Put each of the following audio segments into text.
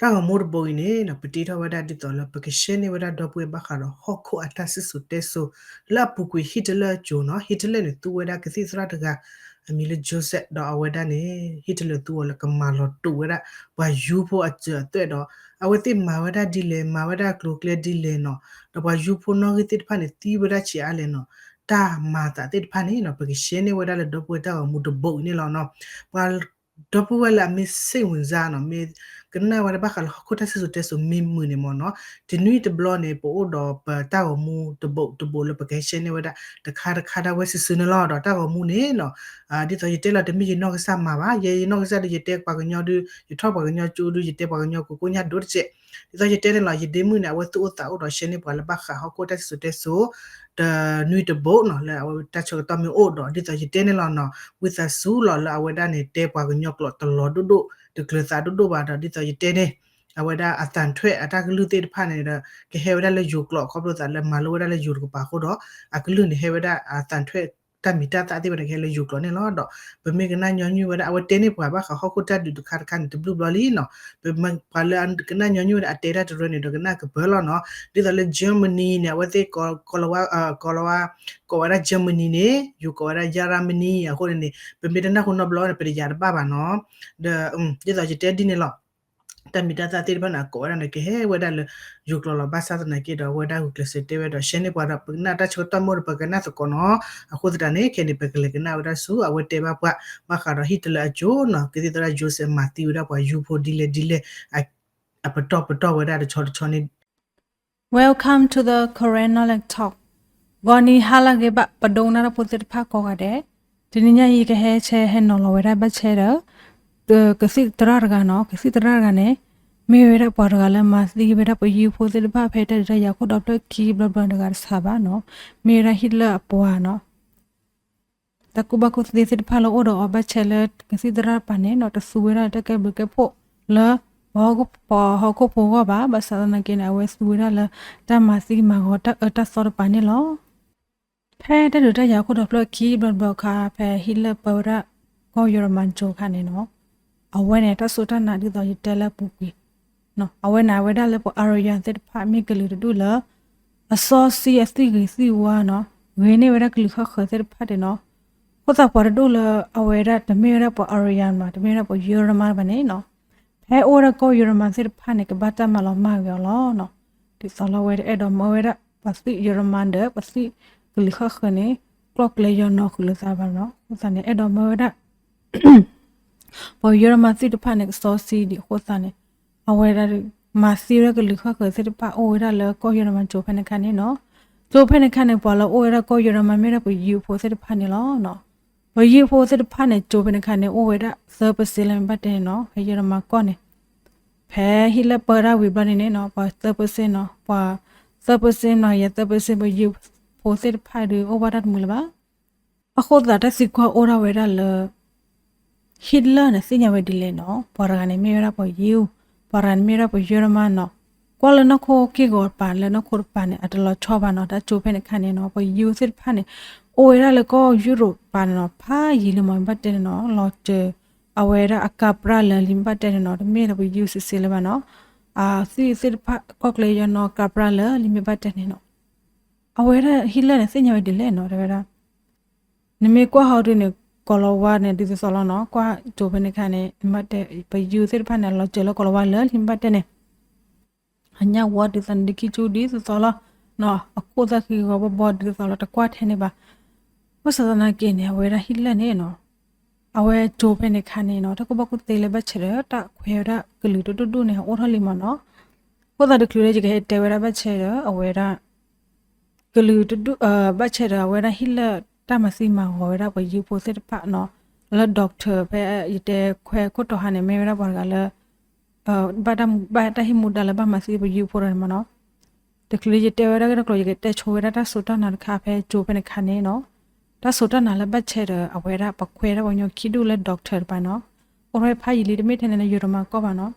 တၢ်ဂီၤမူတဘိအံၤန့ၣ် ပတ့ထီၣ်ဝဲဒၣ်ဒ်သိးလၢပကရှဲန့ၢ်ဝဲဒၣ်ဒီပုၢ်ဝဲၢ်ဘၣ်ဃးဒီးဟီၣ်ခိၣ်အတၢ်စံၣ်စိၤတဲစိၤ လၢအပူၤကွံာ် Hitler အစိၤနီၤ. Hitler န့ၣ် သူဝဲဒၣ်ကသံၣ်သရၣ်တဂၤ အမံၤလၢ Joseph ဒီးအဝဲဒၣ်န့ၣ် Hitler သူအီၤလၢကမၤလီၤတိာ်ဝဲဒၣ် ပှၤယူဖိအစၢၤအသွဲၣ်ဒီး အဝဲသ့ၣ်မၤဝဲဒၣ်ဒ်လဲၣ် မၤဝဲဒၣ်ကျိၤကျဲဒ်လဲၣ်နီၤ. ဒီးပှၤယူဖိနီၣ်ဂံၢ်သ့ၣ်တဖၣ်န့ၣ် သံဝဲဒၣ်ဆံးအါလဲၣ်နီၤ. တၢ်မၤသးသ့ၣ်တဖၣ်န့ၣ်နီၤ ပကရှဲန့ၢ်ဝဲဒၣ်လၢဒီပုၢ်ဝဲၢ်တၢ်ဂီၤမူတဘိအံၤန့ၣ်လီၤနီၤ. ပှၤ ဒီပုၢ်ဝဲၢ်လၢအမ့ၢ် စိတ်ဝင်စား နီၤ မ့ၢ်ကနၣ်ဝဲဒၣ်ဘၣ်ဃးလၢဟီၣ်ခိၣ်တၢ်စံၣ်စိၤတဲစိၤမ့ၢ်မုာ်န့ၣ်မ့ၢ်နီၤ, တနွံတဘျီန့ၣ် ပအိၣ်ဒီးပတၢ်ဂီၤမူတဘိတဘိလၢပကဟဲရှဲန့ၢ်ဝဲဒၣ် တခါတခါဒၣ်ဝဲစုာ်စုာ်န့ၣ်လီၤ. ဒီးတၢ်ဂီၤမူန့ၣ်နီၤ ဒ်သိးယတဲလီၤ တမ့ၢ်ယနီၢ်ကစၢ်မၤဘၣ်, ယဲယနီၢ်ကစၢ်ဒီး ယတဲပှၤကညီဒီး ယထီၣ်ပှၤကညီကၠိဒီး ယတဲပှၤကညီကိးကိးညါဒိၣ်တစဲး. ဒ်သိးယတဲန့ၣ်လီၤ ယဒ့မုၣ်န့ၣ် အဝဲသူၣ်အိၣ်သးအိၣ်ဒီးရှဲန့ၢ်ပှၤလၢဘၣ်ဃး ဟီၣ်ခိၣ်တၢ်စံၣ်စိၤတဲစိၤ တနွံတဘိနီၤ လၢအဝဲတၢ်ဆၢကတီၢ်မ့ၢ်အိၣ်ဒီး ဒ်သိးယတဲန့ၣ်လီၤနီၤ ဝံသးစူၤလီၤ လၢအဝဲဒၣ်န့ၣ် တဲပှၤကညီကျိာ်တလီၤဒိၣ်ဒိၣ် တကျၢၤသးဒိၣ်ဒိၣ်ဘၣ်ဒီး ဒ်သိးယတဲန့ၣ် အဝဲဒၣ်အသံထွက် အတၢ်ကလုၢ်သ့ၣ်တဖၣ်န့ၣ်ဒီး ကဟဲဝဲဒၣ်လၢယိၤကျိာ် ခီဖျိသးလၢမၤလိဝဲဒၣ်လၢယိၤတကပၤအဃိဒီး အကလုၢ်န့ၣ်ဟဲဝဲဒၣ် အသံထွက် တၢ်မံၤတၢ်သၣ်သ့ၣ်တဖၣ်န့ၣ် ကဟဲလၢယိၤကျိာ်န့ၣ်လီၤ. ဒီးပမ့ၢ်ကနၣ်ညီနုၢ်ဝဲဒၣ် အဝဲတဲန့ၢ်ပှၤဘၣ်ဃးဟီၣ်ခိၣ်တၢ်ဒုးတခါတခါန့ၣ် တဘျုးဘျီလံနီၤ. ပှၤလၢကနၣ်ညီနုၢ်ဝဲဒၣ် အတဲတၢ်တရၢန့ၣ်ဒီး ကနၣ်ကပၢၤလီၤနီၤ. ဒ်သိးလၢ Germany န့ၣ် အဝဲသ့ၣ် ကိးလီၤဝါ ကိးဝဲဒၣ် Germany န့ၣ် ယိၤကိးဝဲဒၣ် Germany အဃိန့ၣ်န့ၣ် ပမ့ၢ်တနၢ်ဟူနီတဘျီန့ၣ် ပတယာ်တဘၣ်ဘၣ်နီၤ. ဒီး ဒ်သိးယတဲဒ်န့ၣ်လီၤ တၢ်မံၤတၢ်သၣ်သ့ၣ်တဖၣ်န့ၣ် အကိးဝဲဒၣ်န့ၣ် ကဟဲဝဲဒၣ်လၢယိၤကျိာ်လီၤ. ဘၣ်ဆၣ်သနာ်က့ဒီး အဝဲဒၣ်ဂုာ်ကျဲးစၢးတဲဝဲဒီး ရှဲန့ၢ်ပှၤဒီး ပကနၣ်တၢ်ဆၢကတီၢ်မ့ၢ်အိၣ်ဒီး ပကနၣ်သကိးနီၤ. အဃိသတးန့ၣ် ခဲအံၤန့ၣ် ပကလဲၤကနၣ်ဝဲဒၣ်ဆူ အဝဲတဲဘၣ်ပှၤ ဘၣ်ဃးဒီး Hitler အစိၤနီၤ ကသံၣ်သရၣ် Joseph မၤသံဝဲဒၣ်ပှၤယူဖိဒ်လဲၣ်ဒ်လဲၣ် အပတီၢ်ပတီၢ်ဝဲဒၣ်တဆီတဆီန့ၣ် Welcome to the Karen Knowledge Talk. ဂီၤနံၤဟါလၢအဂ့ၤဘၣ် ပဒိကနၣ်တၢ်ဖိသ့ၣ်တဖၣ်ကိးဂၤဒဲး, တနံၤညါအံၤ ယကဟဲဆဲဟဲနီၤလီၤဝဲဒၣ်ဘၣ်ဆဲဒီး ကသံၣ်သရၣ်တဂၤနီၤ, ကသံၣ်သရၣ်တဂၤန့ၣ် မ့ၢ်ဝဲဒၣ်ပှၤတဂၤလၢမၤသံဝဲဒၣ်ပှၤယူဖိသ့ၣ်တဖၣ် ဖဲတၢ်ဒုးတၢ်ယၤခိၣ်ဒီဖျၢၣ်ခံဘျီဘျီတဂၤတဆးဘၣ်နီၤ, မ့ၢ်ဝဲဒၣ် Hitler အပှၤနီၤ တၢ်ကူၣ်ဘၣ်ကူၣ်သ့သ့ၣ်တဖၣ်လၢအိၣ်ဒီးအီၤဘၣ်ဆဲလၢ ကသံၣ်သရၣ်တပၤန့ၣ်နီၤ တသူဝဲဒၣ်လၢတၢ်ကဲဘျုးကဲဖှိၣ်လၢ ပှၤဟီၣ်ခိၣ်ဖိအဂီၢ်ဘၣ်, ဘၣ်ဆၣ်သနာ်က့န့ၣ် အဝဲသူဝဲဒၣ်လၢ တၢ်မၤသံမၤဂီၤတၢ်အၢတၢ်သီတပၤန့ၣ်လီၤ. ဖဲတၢ်ဒုးတၢ်ယၤခိၣ်ဒီဖျၢၣ်ခံဘျီတဘျီအခါ ဖဲ Hitler ပၢဝဲဒၣ် ကီၢ်ယီၤရမၤကၠိအခါန့ၣ်နီၤ, အဝဲန့ၣ် တၢ်စိတၢ်နာ်ဒ်သိးယတဲလၢအပူၤကွံာ် အဝဲနာ်ဝဲဒၣ်လၢပှၤ Aryan သ့ၣ်တဖၣ် မ့ၢ်ကလုာ်တဒူၣ်လၢ အစီဆှံအသွံၣ်ဂ့ၤသွံၣ်ဝါနီၤ, ဂ့ၤန့ၢ်ဝဲဒၣ်ကလုာ်ဃၣ်ဃၢၤသ့ၣ်တဖၣ်န့ၣ်နီၤ, အဃိသတးပှၤတဒူၣ်လၢအဝဲဒၣ် တမ့ၢ်ဝဲဒၣ်ပှၤ Aryan မး တမ့ၢ်ဝဲဒၣ်ပှၤယီၤရမၤတဖၣ်န့ၣ်နီၤ, ဖဲအိၣ်ဝဲဒၣ်ကီၢ်ယီၤရမၤသ့ၣ်တဖၣ်န့ၣ် ကဘၣ်တၢ်မၤလီၤမၢ်ဂ့ၤအီၤလီၤနီၤ, ဒ်သိးလၢအဝဲတအဲၣ်ဒိးမၢဝဲဒၣ်ပှၤသွံၣ်ယီၤရမၤဒီး ပှၤသွံၣ်ကလုာ်ဃၣ်ဃၢၤန့ၣ် ကျီၣ်ကျဲယီၤနီၤဃုာ်လိာ်သးဘၣ်နီၤ, အဃိသတးန့ၣ် အဲၣ်ဒိးမၢဝဲဒၣ် ပှၤယီၤရမၤသ့ၣ်တဖၣ်န့ၣ် ကစီဆှံဒံးအဃိသတးန့ၣ် အဝဲဒၣ် မၤသံဝဲဒၣ်ကလုာ်ဃၣ်ဃၢၤသ့ၣ်တဖၣ် အိၣ်ဝဲဒၣ်လၢကီၢ်ယီၤရမၤကၠိဖဲန့ၣ်အခါန့ၣ်နီၤ, ကၠိဖဲန့ၣ်အခါန့ၣ် ပှၤလၢအိၣ်ဝဲဒၣ်ကီၢ်ယီၤရမၤမ့ၢ်ဝဲဒၣ်ပှၤယံၤဖိသ့ၣ်တဖၣ်န့ၣ်လီၤ. ပှၤယံၤဖိသ့ၣ်တဖၣ်န့ၣ် ကၠိဖဲန့ၣ်အခါန့ၣ် အိၣ်ဝဲဒၣ်သၢ percent လၢမ့ၢ်ဘၣ်တဲန့ၣ်နီၤ, ဖဲယီၤရမၤကီၢ်န့ၣ် ဖဲ Hitler ပၢတၢ်ဝံၤဘျီန့ၣ်န့ၣ်နီၤ ပှၤသၢ percent နီၤ, ပှၤသၢ percent နီၤ ယဲ သၢ percent ပှၤယံၤဖိသ့ၣ်တဖၣ်ဒီး အိၣ်ဘၣ်တၢ်တမုာ်လၢၤဘၣ်. အဃိသတးတၢ်သံကွၢ်အိၣ်ဒၣ်ဝဲဒၣ်လၢ Hitler န့ၣ် သ့ၣ်ညါဝဲဒ်လဲၣ်နီၤ, ပှၤတဂၤန့ၣ်မ့ၢ်ဝဲဒၣ်ပှၤယံၤ, ပှၤတဂၤန့ၣ်မ့ၢ်ဝဲဒၣ်ပှၤယီၤရမၤနီၤ, ကွၢ်လၢနီၢ်ခိက့ၢ်ဂီၤတပၤ လၢနီၢ်ခိတပၤန့ၣ် အတလီၤဆီဘၣ်နီၤ, တၢ်ကၠိဖဲန့ၣ်အခါန့ၣ်နီၤ ပှၤယံၤသ့ၣ်တဖၣ်န့ၣ် အိၣ်ဝဲဒၣ်လၢကီၢ်ယူရိးပၤန့ၣ်နီၤ ဖးယံၤလၢမ့ၢ်ဘၣ်တဲန့ၣ်နီၤ လီၤစၢၤ အဝဲဒၣ်အကါပြၢ်လၢလံမ့ၢ်ဘၣ်တဲန့ၣ်နီၤ တမ့ၢ်လၢပှၤယံၤစ့ၢ်စ့ၢ်လၢၤဘၣ်နီၤ, အသွံၣ်သ့ၣ်တဖၣ် ကီၢ်ကျဲယီၤနီၤကါပြၢ်လၢလံမ့ၢ်ဘၣ်တဲန့ၣ်နီၤ အဝဲဒၣ် Hitler န့ၣ် သ့ၣ်ညါဝဲဒ်လဲၣ်နီၤ တဲဝဲဒၣ် နမ့ၢ်ကွၢ်ဟီဒုန့ၣ် ကီၤလၤဝါန့ၣ် ဒ်သိးသိးလီၤနီၤ, ကွၢ်ကၠိဖဲန့ၣ်အခါန့ၣ် မ့ၢ်တဲ ပှၤယံၤသ့ၣ်တဖၣ်န့ၣ် လီၤစၢၤလၢကီၤလၤဝါလၢလံမ့ၢ်ဘၣ်တဲန့ၣ် အညၣ်ဝီဒ်သိးန့ၣ် ဒ်ခံကၠူဒ်သိးသိးလီၤ, အခိၣ်သၣ်ဃံဂီၤဘီဘီဒ်သိးသိးလီၤ တကွၢ်ထဲန့ၣ်ဘၣ်. ဘၣ်ဆၣ်သနာ်က့န့ၣ် အဝဲဒၣ် Hitler န့ၣ်နီၤ အဝဲကၠိဖဲန့ၣ်အခါန့ၣ်နီၤ တၢ်ကူၣ်ဘၣ်ကူၣ်သ့လၢဘၣ်ဆဲးဒီး တၢ်ခွဲးဝဲဒၣ်ကလုာ်တဒူၣ်ဒူၣ်န့ၣ် အိၣ်ထီၣ်လံမ့ၢ်နီၤ. အဃိသတးတချုးလၢယကဟဲတဲဝဲဒၣ်ဘၣ်ဆဲးဒီး အဝဲဒၣ် ကလုာ်တဒူၣ် ဘၣ်ဆဲးဒီး အဝဲဒၣ် Hitler တၢ်မၤသံမၤဂီၤဝဲဒၣ်ပှၤယံၤဖိသ့ၣ်တဖၣ်နီၤ, လၢ doctor ဖဲယတဲခွဲးခိၣ်တီၤဟါန့ၣ် မ့ၢ်ဝဲဒၣ်ပှၤတဂၤလၢ ဘၣ်တၢ်ဟ့ၣ်မူဒါလၢဘၣ်မၤသံပှၤယံၤဖိတဂၤန့ၣ်မ့ၢ်နီၤ. တချုးလၢယတဲဝဲဒၣ်ကဒီးကျိာ် ယကတဲဆိဝဲဒၣ်တၢ်စိတၢ်နာ်တခါဖဲကၠိဖဲန့ၣ်အခါန့ၣ်နီၤ. တၢ်စိတၢ်နာ်လၢဘၣ်ဆဲးဒီး အဝဲဒၣ်ပှၤခွဲးဒၣ်ပှၤကညီခံဒူၣ်လၢ doctor တပၤနီၤ. အိၣ်ထီၣ်ဖးယံာ်လံ တမ့ၢ်ထဲန့ၣ်လၢယိၤတမၤကီၢ်ဘၣ်နီၤ.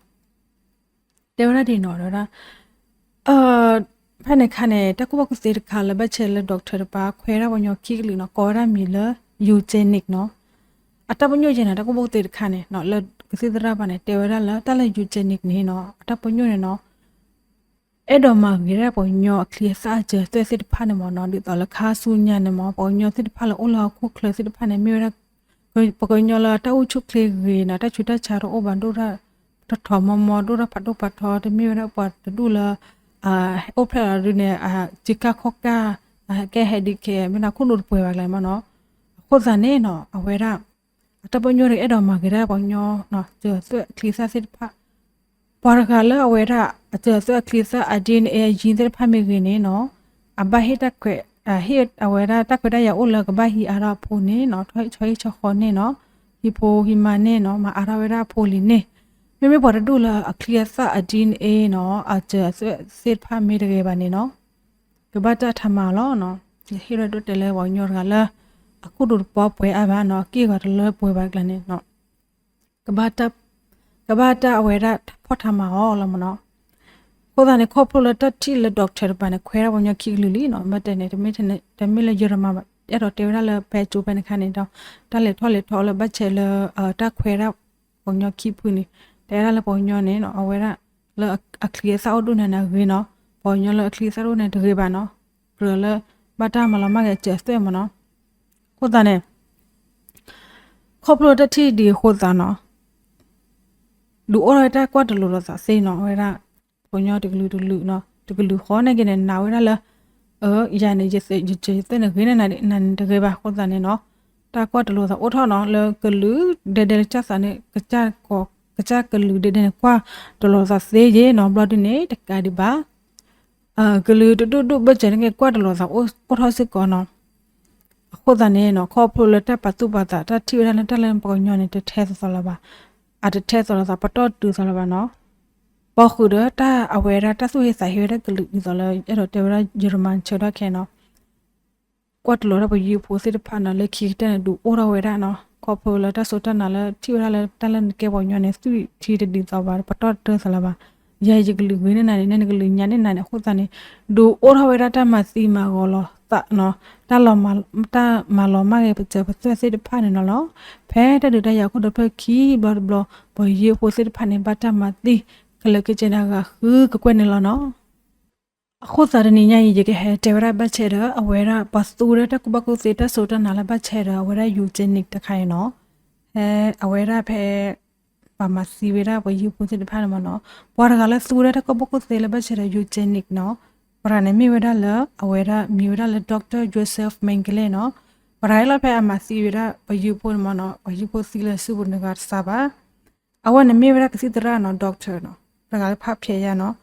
တဲဝဲဒၣ်ဒ်နီၤ တဲဝဲဒၣ် ဖဲန့ၣ်အခါန့ၣ် တၢ်ကူၣ်ဘၣ်ကူၣ်သ့တခါလၢဘၣ်ဆဲးလၢ doctor တပၤ ခွဲးဒၣ်ပှၤကညီခံကလုာ်နီၤ ကိးဝဲဒၣ်မံၤလၢ eugenic နီၤ. အတၢ်ပညိၣ်ယဲန့ၣ် တၢ်ကူၣ်ဘၣ်ကူၣ်သ့တခါန့ၣ်နီၤ လၢကသံၣ်သရၣ်တဖၣ်န့ၣ် တဲဝဲဒၣ်လၢတၢ်လၢ eugenic န့ၣ်နီၤ အတၢ်ပညိၣ်န့ၣ်နီၤ အဲၣ်ဒိးမၤဂ့ၤဒၣ်ပှၤကညီအချံအသၣ်အစၢၤအသွဲၣ်သ့ၣ်တဖၣ်န့ၣ်မ့ၢ်နီၤ ဒ်သိးလၢခါဆူညါန့ၣ်မ့ၢ် ပှၤကညီသ့ၣ်တဖၣ်လၢအိၣ်လၢဟီၣ်ခိၣ်ချၢသ့ၣ်တဖၣ်န့ၣ် မ့ၢ်ဝဲဒၣ် ပှၤကညီလၢတၢ်အိၣ်ဆူၣ်ချ့ဂ့ၤနီၤ တၢ်ဆူးတၢ်ဆါတအိၣ်ဘၣ်ဒိၣ်တၢ်ထီထီၣ်မီမီ ဒိၣ်တၢ်ဖးဒိၣ်ဖးထီ တမ့ၢ်ဝဲဒၣ်ပှၤတဒူၣ်လၢ အိၣ်ဖျဲၣ်လီၤဒုးန့ၣ် စံးကၢ်ခီၣ်ကၢ် ကဲဟဲဒံးခဲ မ့ၢ်နၤခိၣ်နူာ်တပှဲၤဘၣ်ကျဲမ့ၢ်နီၤ အဃိသတးန့ၣ်နီၤ အဝဲဒၣ် အတၢ်ပညိၣ်တဂၤအဲၣ်ဒိးမၤဂ့ၤဒၣ်ပှၤကညီ စၢၤသွဲၣ်အချံအသၣ်သ့ၣ်တဖၣ် ပှၤတဂၤလၢအဝဲဒၣ် အစၢၤသွဲၣ်အချံအသၣ် အ DNA အ gene သ့ၣ်တဖၣ်မ့ၢ်ဂ့ၤန့ၣ်နီၤ အဘၣ်ဟ့ၣ်တၢ်ခွဲး ဟ့ၣ်အဝဲဒၣ်တၢ်ခွဲးတၢ်ယာ်အိၣ်လၢကဘၣ်ဟံးအါထီၣ်အဖိန့ၣ်နီၤ ဆီဟံၣ်ဆီဃီန့ၣ်နီၤ ဟံးဖိဟံးမါန့ၣ်နီၤ မၤအါထီၣ်ဝဲဒၣ်အဖိလံၤန့ၣ် မ့မ့ၢ်ပှၤတဒူၣ်လၢအချံအသၣ်အ DNA နီၤ အစၢၤသွဲၣ်သ့ၣ်တဖၣ်မ့ၢ်တဂ့ၤဘၣ်န့ၣ်နီၤ ကဘၣ်တၢ်ထးမၤအီၤလီၤနီၤ ဟ့ၣ်ဒိၣ်ဒိၣ်တဲလၢပှၤကညီတဂၤလၢ အခိၣ်ဒူတပှဲၤအါဘၣ်နီၤ အက့ၢ်အဂီၤတလၢပှဲၤဘၣ်ကျါန့ၣ်နီၤ ကဘၣ်တၢ်အဝဲဒၣ်ဖီၣ်ထးမၤအီၤလီၤမ့ၢ်နီၤ အဃိသတးန့ၣ် ခီဖျိလၢတၢ်ထံၣ်လၢ doctor တပၤန့ၣ် ခွဲးဒၣ်ပှၤကညီခံကလုာ်လံနီၤ မ့ၢ်တဲန့ၣ် တမ့ၢ်လၢယရမၤဘၣ် အဲၣ်ဒိးတဲဝဲဒၣ်လၢဖဲကၠိဖဲန့ၣ်ခါန့ၣ်ဒီး တၢ်လဲၤထီၣ်လဲၤထီလၢဘၣ်ဆဲးလၢ တၢ်ခွဲးဒၣ်ပှၤကညီခံဖုန့ၣ် တဲဝဲဒၣ်လၢပှၤကညီန့ၣ်နီၤ အဝဲဒၣ်လၢအချံအသၣ်အိၣ်ဒိၣ်န့ၣ်န့ၣ်ဂ့ၤနီၤ ပှၤကညီလၢအချံအသၣ်ဒိၣ်န့ၣ်တဂ့ၤဘၣ်နီၤ ကြၢးလၢ ဘၣ်တၢ်မၤလီၤမၢ်ဂ့ၤအစၢၤအသွဲၣ်မ့ၢ်နီၤ အဃိသတးန့ၣ် ခီဖျိတၢ်ထံၣ်ဒ်အဃိသတးနီၤ ဒုးအိၣ်ထီၣ်ဝဲတၢ်ကွၢ်တလိာ်လိာ်သးသ့နီၤ အဝဲဒၣ် ပှၤကညီတကလုာ်တကလုာ်နီၤ တကလုာ်ဃီန့ၣ်က့န့ၣ် နာ်ဝဲဒၣ်လၢ ယၤန့ၣ် ယစၢၤယသွဲၣ်န့ၣ်ဂ့ၤန့ၢ်နၤန့ၣ်တဂ့ၤဘၣ် အဃိသတးန့ၣ်နီၤ တၢ်ကွၢ်တလိာ်သးအိၣ်ထီၣ်နီၤ လၢကလုာ်ဒဲဒဲလၢကစၢ်သးန့ၣ် ကစၢ်ကီး ကစၢ်ကလုာ်ဒဲဒဲန့ၣ် ကွၢ်တလိာ်သးသ့ယ့ၣ်နီၤ ဘျီဒ်န့ၣ် တကးဒံးဘၣ် ကလုာ်တဒူၣ်ဒူၣ်ဘၢၣ်စၢၤန့ၣ်က့ ကွၢ်တလိာ်သးအိၣ်ထီၣ်စ့ၢ်ကီးနီၤ အဃိသတးန့ၣ်နီၤ ခီဖျိလၢတၢ်ပာ်သူၣ်ပာ်သး တၢ်ထံၣ်ဝဲဒၣ်လၢတၢ်လၢပှၤကညီန့ၣ် တထဲသိးသိးလၢၤဘၣ်, အတထဲသိးလိာ်သး ပတီၢ်တုၤသိးလၢၤဘၣ်နီၤ, ပီဃုာ်ဒီးတၢ်အဝဲဒၣ်တၢ်သူၣ်ဟ့သးဟ့ဝဲဒၣ်ကလုာ်ဒ်သိးလၢ အဲၣ်ဒိးတဲဝဲဒၣ် ယရမၤဆၢထီၣ်ခဲနီၤ ကွၢ်တလိာ်ဒၣ်ပယုဖိသ့ၣ်တဖၣ်နီၤ လၢခံကတၢၢ်န့ၣ် ဒုးအိၣ်ထီၣ်ဝဲဒၣ်နီၤ, ခီဖျိလၢတၢ်စိတၢ်နာ်လၢထံၣ်ဝဲဒၣ်လၢတၢ်လၢနကဲပှၤကညီန့ၣ် သွံၣ်ထံတဒ်သိးဘၣ် ပတီၢ်တၢၢ်သးလၢၤဘၣ်, ယၤယကလုာ်ဂ့ၤန့ၢ်နၤန့ၣ် နကလုာ်ညါန့ၢ်နၤန့ၣ် အဃိသတးန့ၣ် ဒုးအိၣ်ထီၣ်ဝဲဒၣ်တၢ်မၤသံမၤဂီၤလိာ်သးနီၤ, တၢ်မၤလီၤမၢ်ဂ့ၤပစၢၤပသွဲၣ်သ့ၣ်တဖၣ်န့ၣ်နီၤလီၤ. ဖဲတၢ်ဒုးတၢ်ယၤအခိၣ်ဒီဖျၢၣ်ခံဘျီတဘျီ ပယုဖိသ့ၣ်တဖၣ်န့ၣ် ဘၣ်တၢ်မၤသံ ကလၢာ်က့ၤကဲန့ၣ် အဂၤဃုကကွဲၢ်န့ၣ်လီၤနီၤ. အဃိသတးတနံၤညါအံၤ ယကဟဲတဲဝဲဒၣ်ဘၣ်ဆဲဒီး အဝဲဒၣ်ပှၤသူဝဲဒၣ်တၢ်ကူၣ်ဘၣ်ကူၣ်သ့တၢ်စိတၢ်နာ်လၢဘၣ်ဆဲဒီး အဝဲဒၣ် eugenic တခါအံၤနီၤ, ဖဲအဝဲဒၣ်ဖဲ ပှၤမၤသံဝဲဒၣ်ပှၤယုဖိသ့ၣ်တဖၣ်န့ၣ်မ့ၢ်နီၤ, ပှၤတဂၤလၢသူဝဲဒၣ်တၢ်ကူၣ်ဘၣ်ကူၣ်သ့လၢဘၣ်ဆဲဒီး eugenic နီၤ, ပှၤတဂၤန့ၣ်မ့ၢ်ဝဲဒၣ်လၢ အဝဲဒၣ်မံၤဝဲဒၣ်လၢ doctor Joseph Mengele နီၤ, ပှၤတဂၤဟဲလီၤဖဲအမၤသံဝဲဒၣ်ပယုဖိန့ၣ်မ့ၢ်နီၤ, ပယုဖိသံလၢစုပူၤတဂၤတစးဘၣ် အဝဲန့ၣ်မ့ၢ်ဝဲဒၣ်ကသံၣ်သရၣ်နီၤ doctor နီၤ, တဂၤလၢဖးဖျဲးယါနီၤ,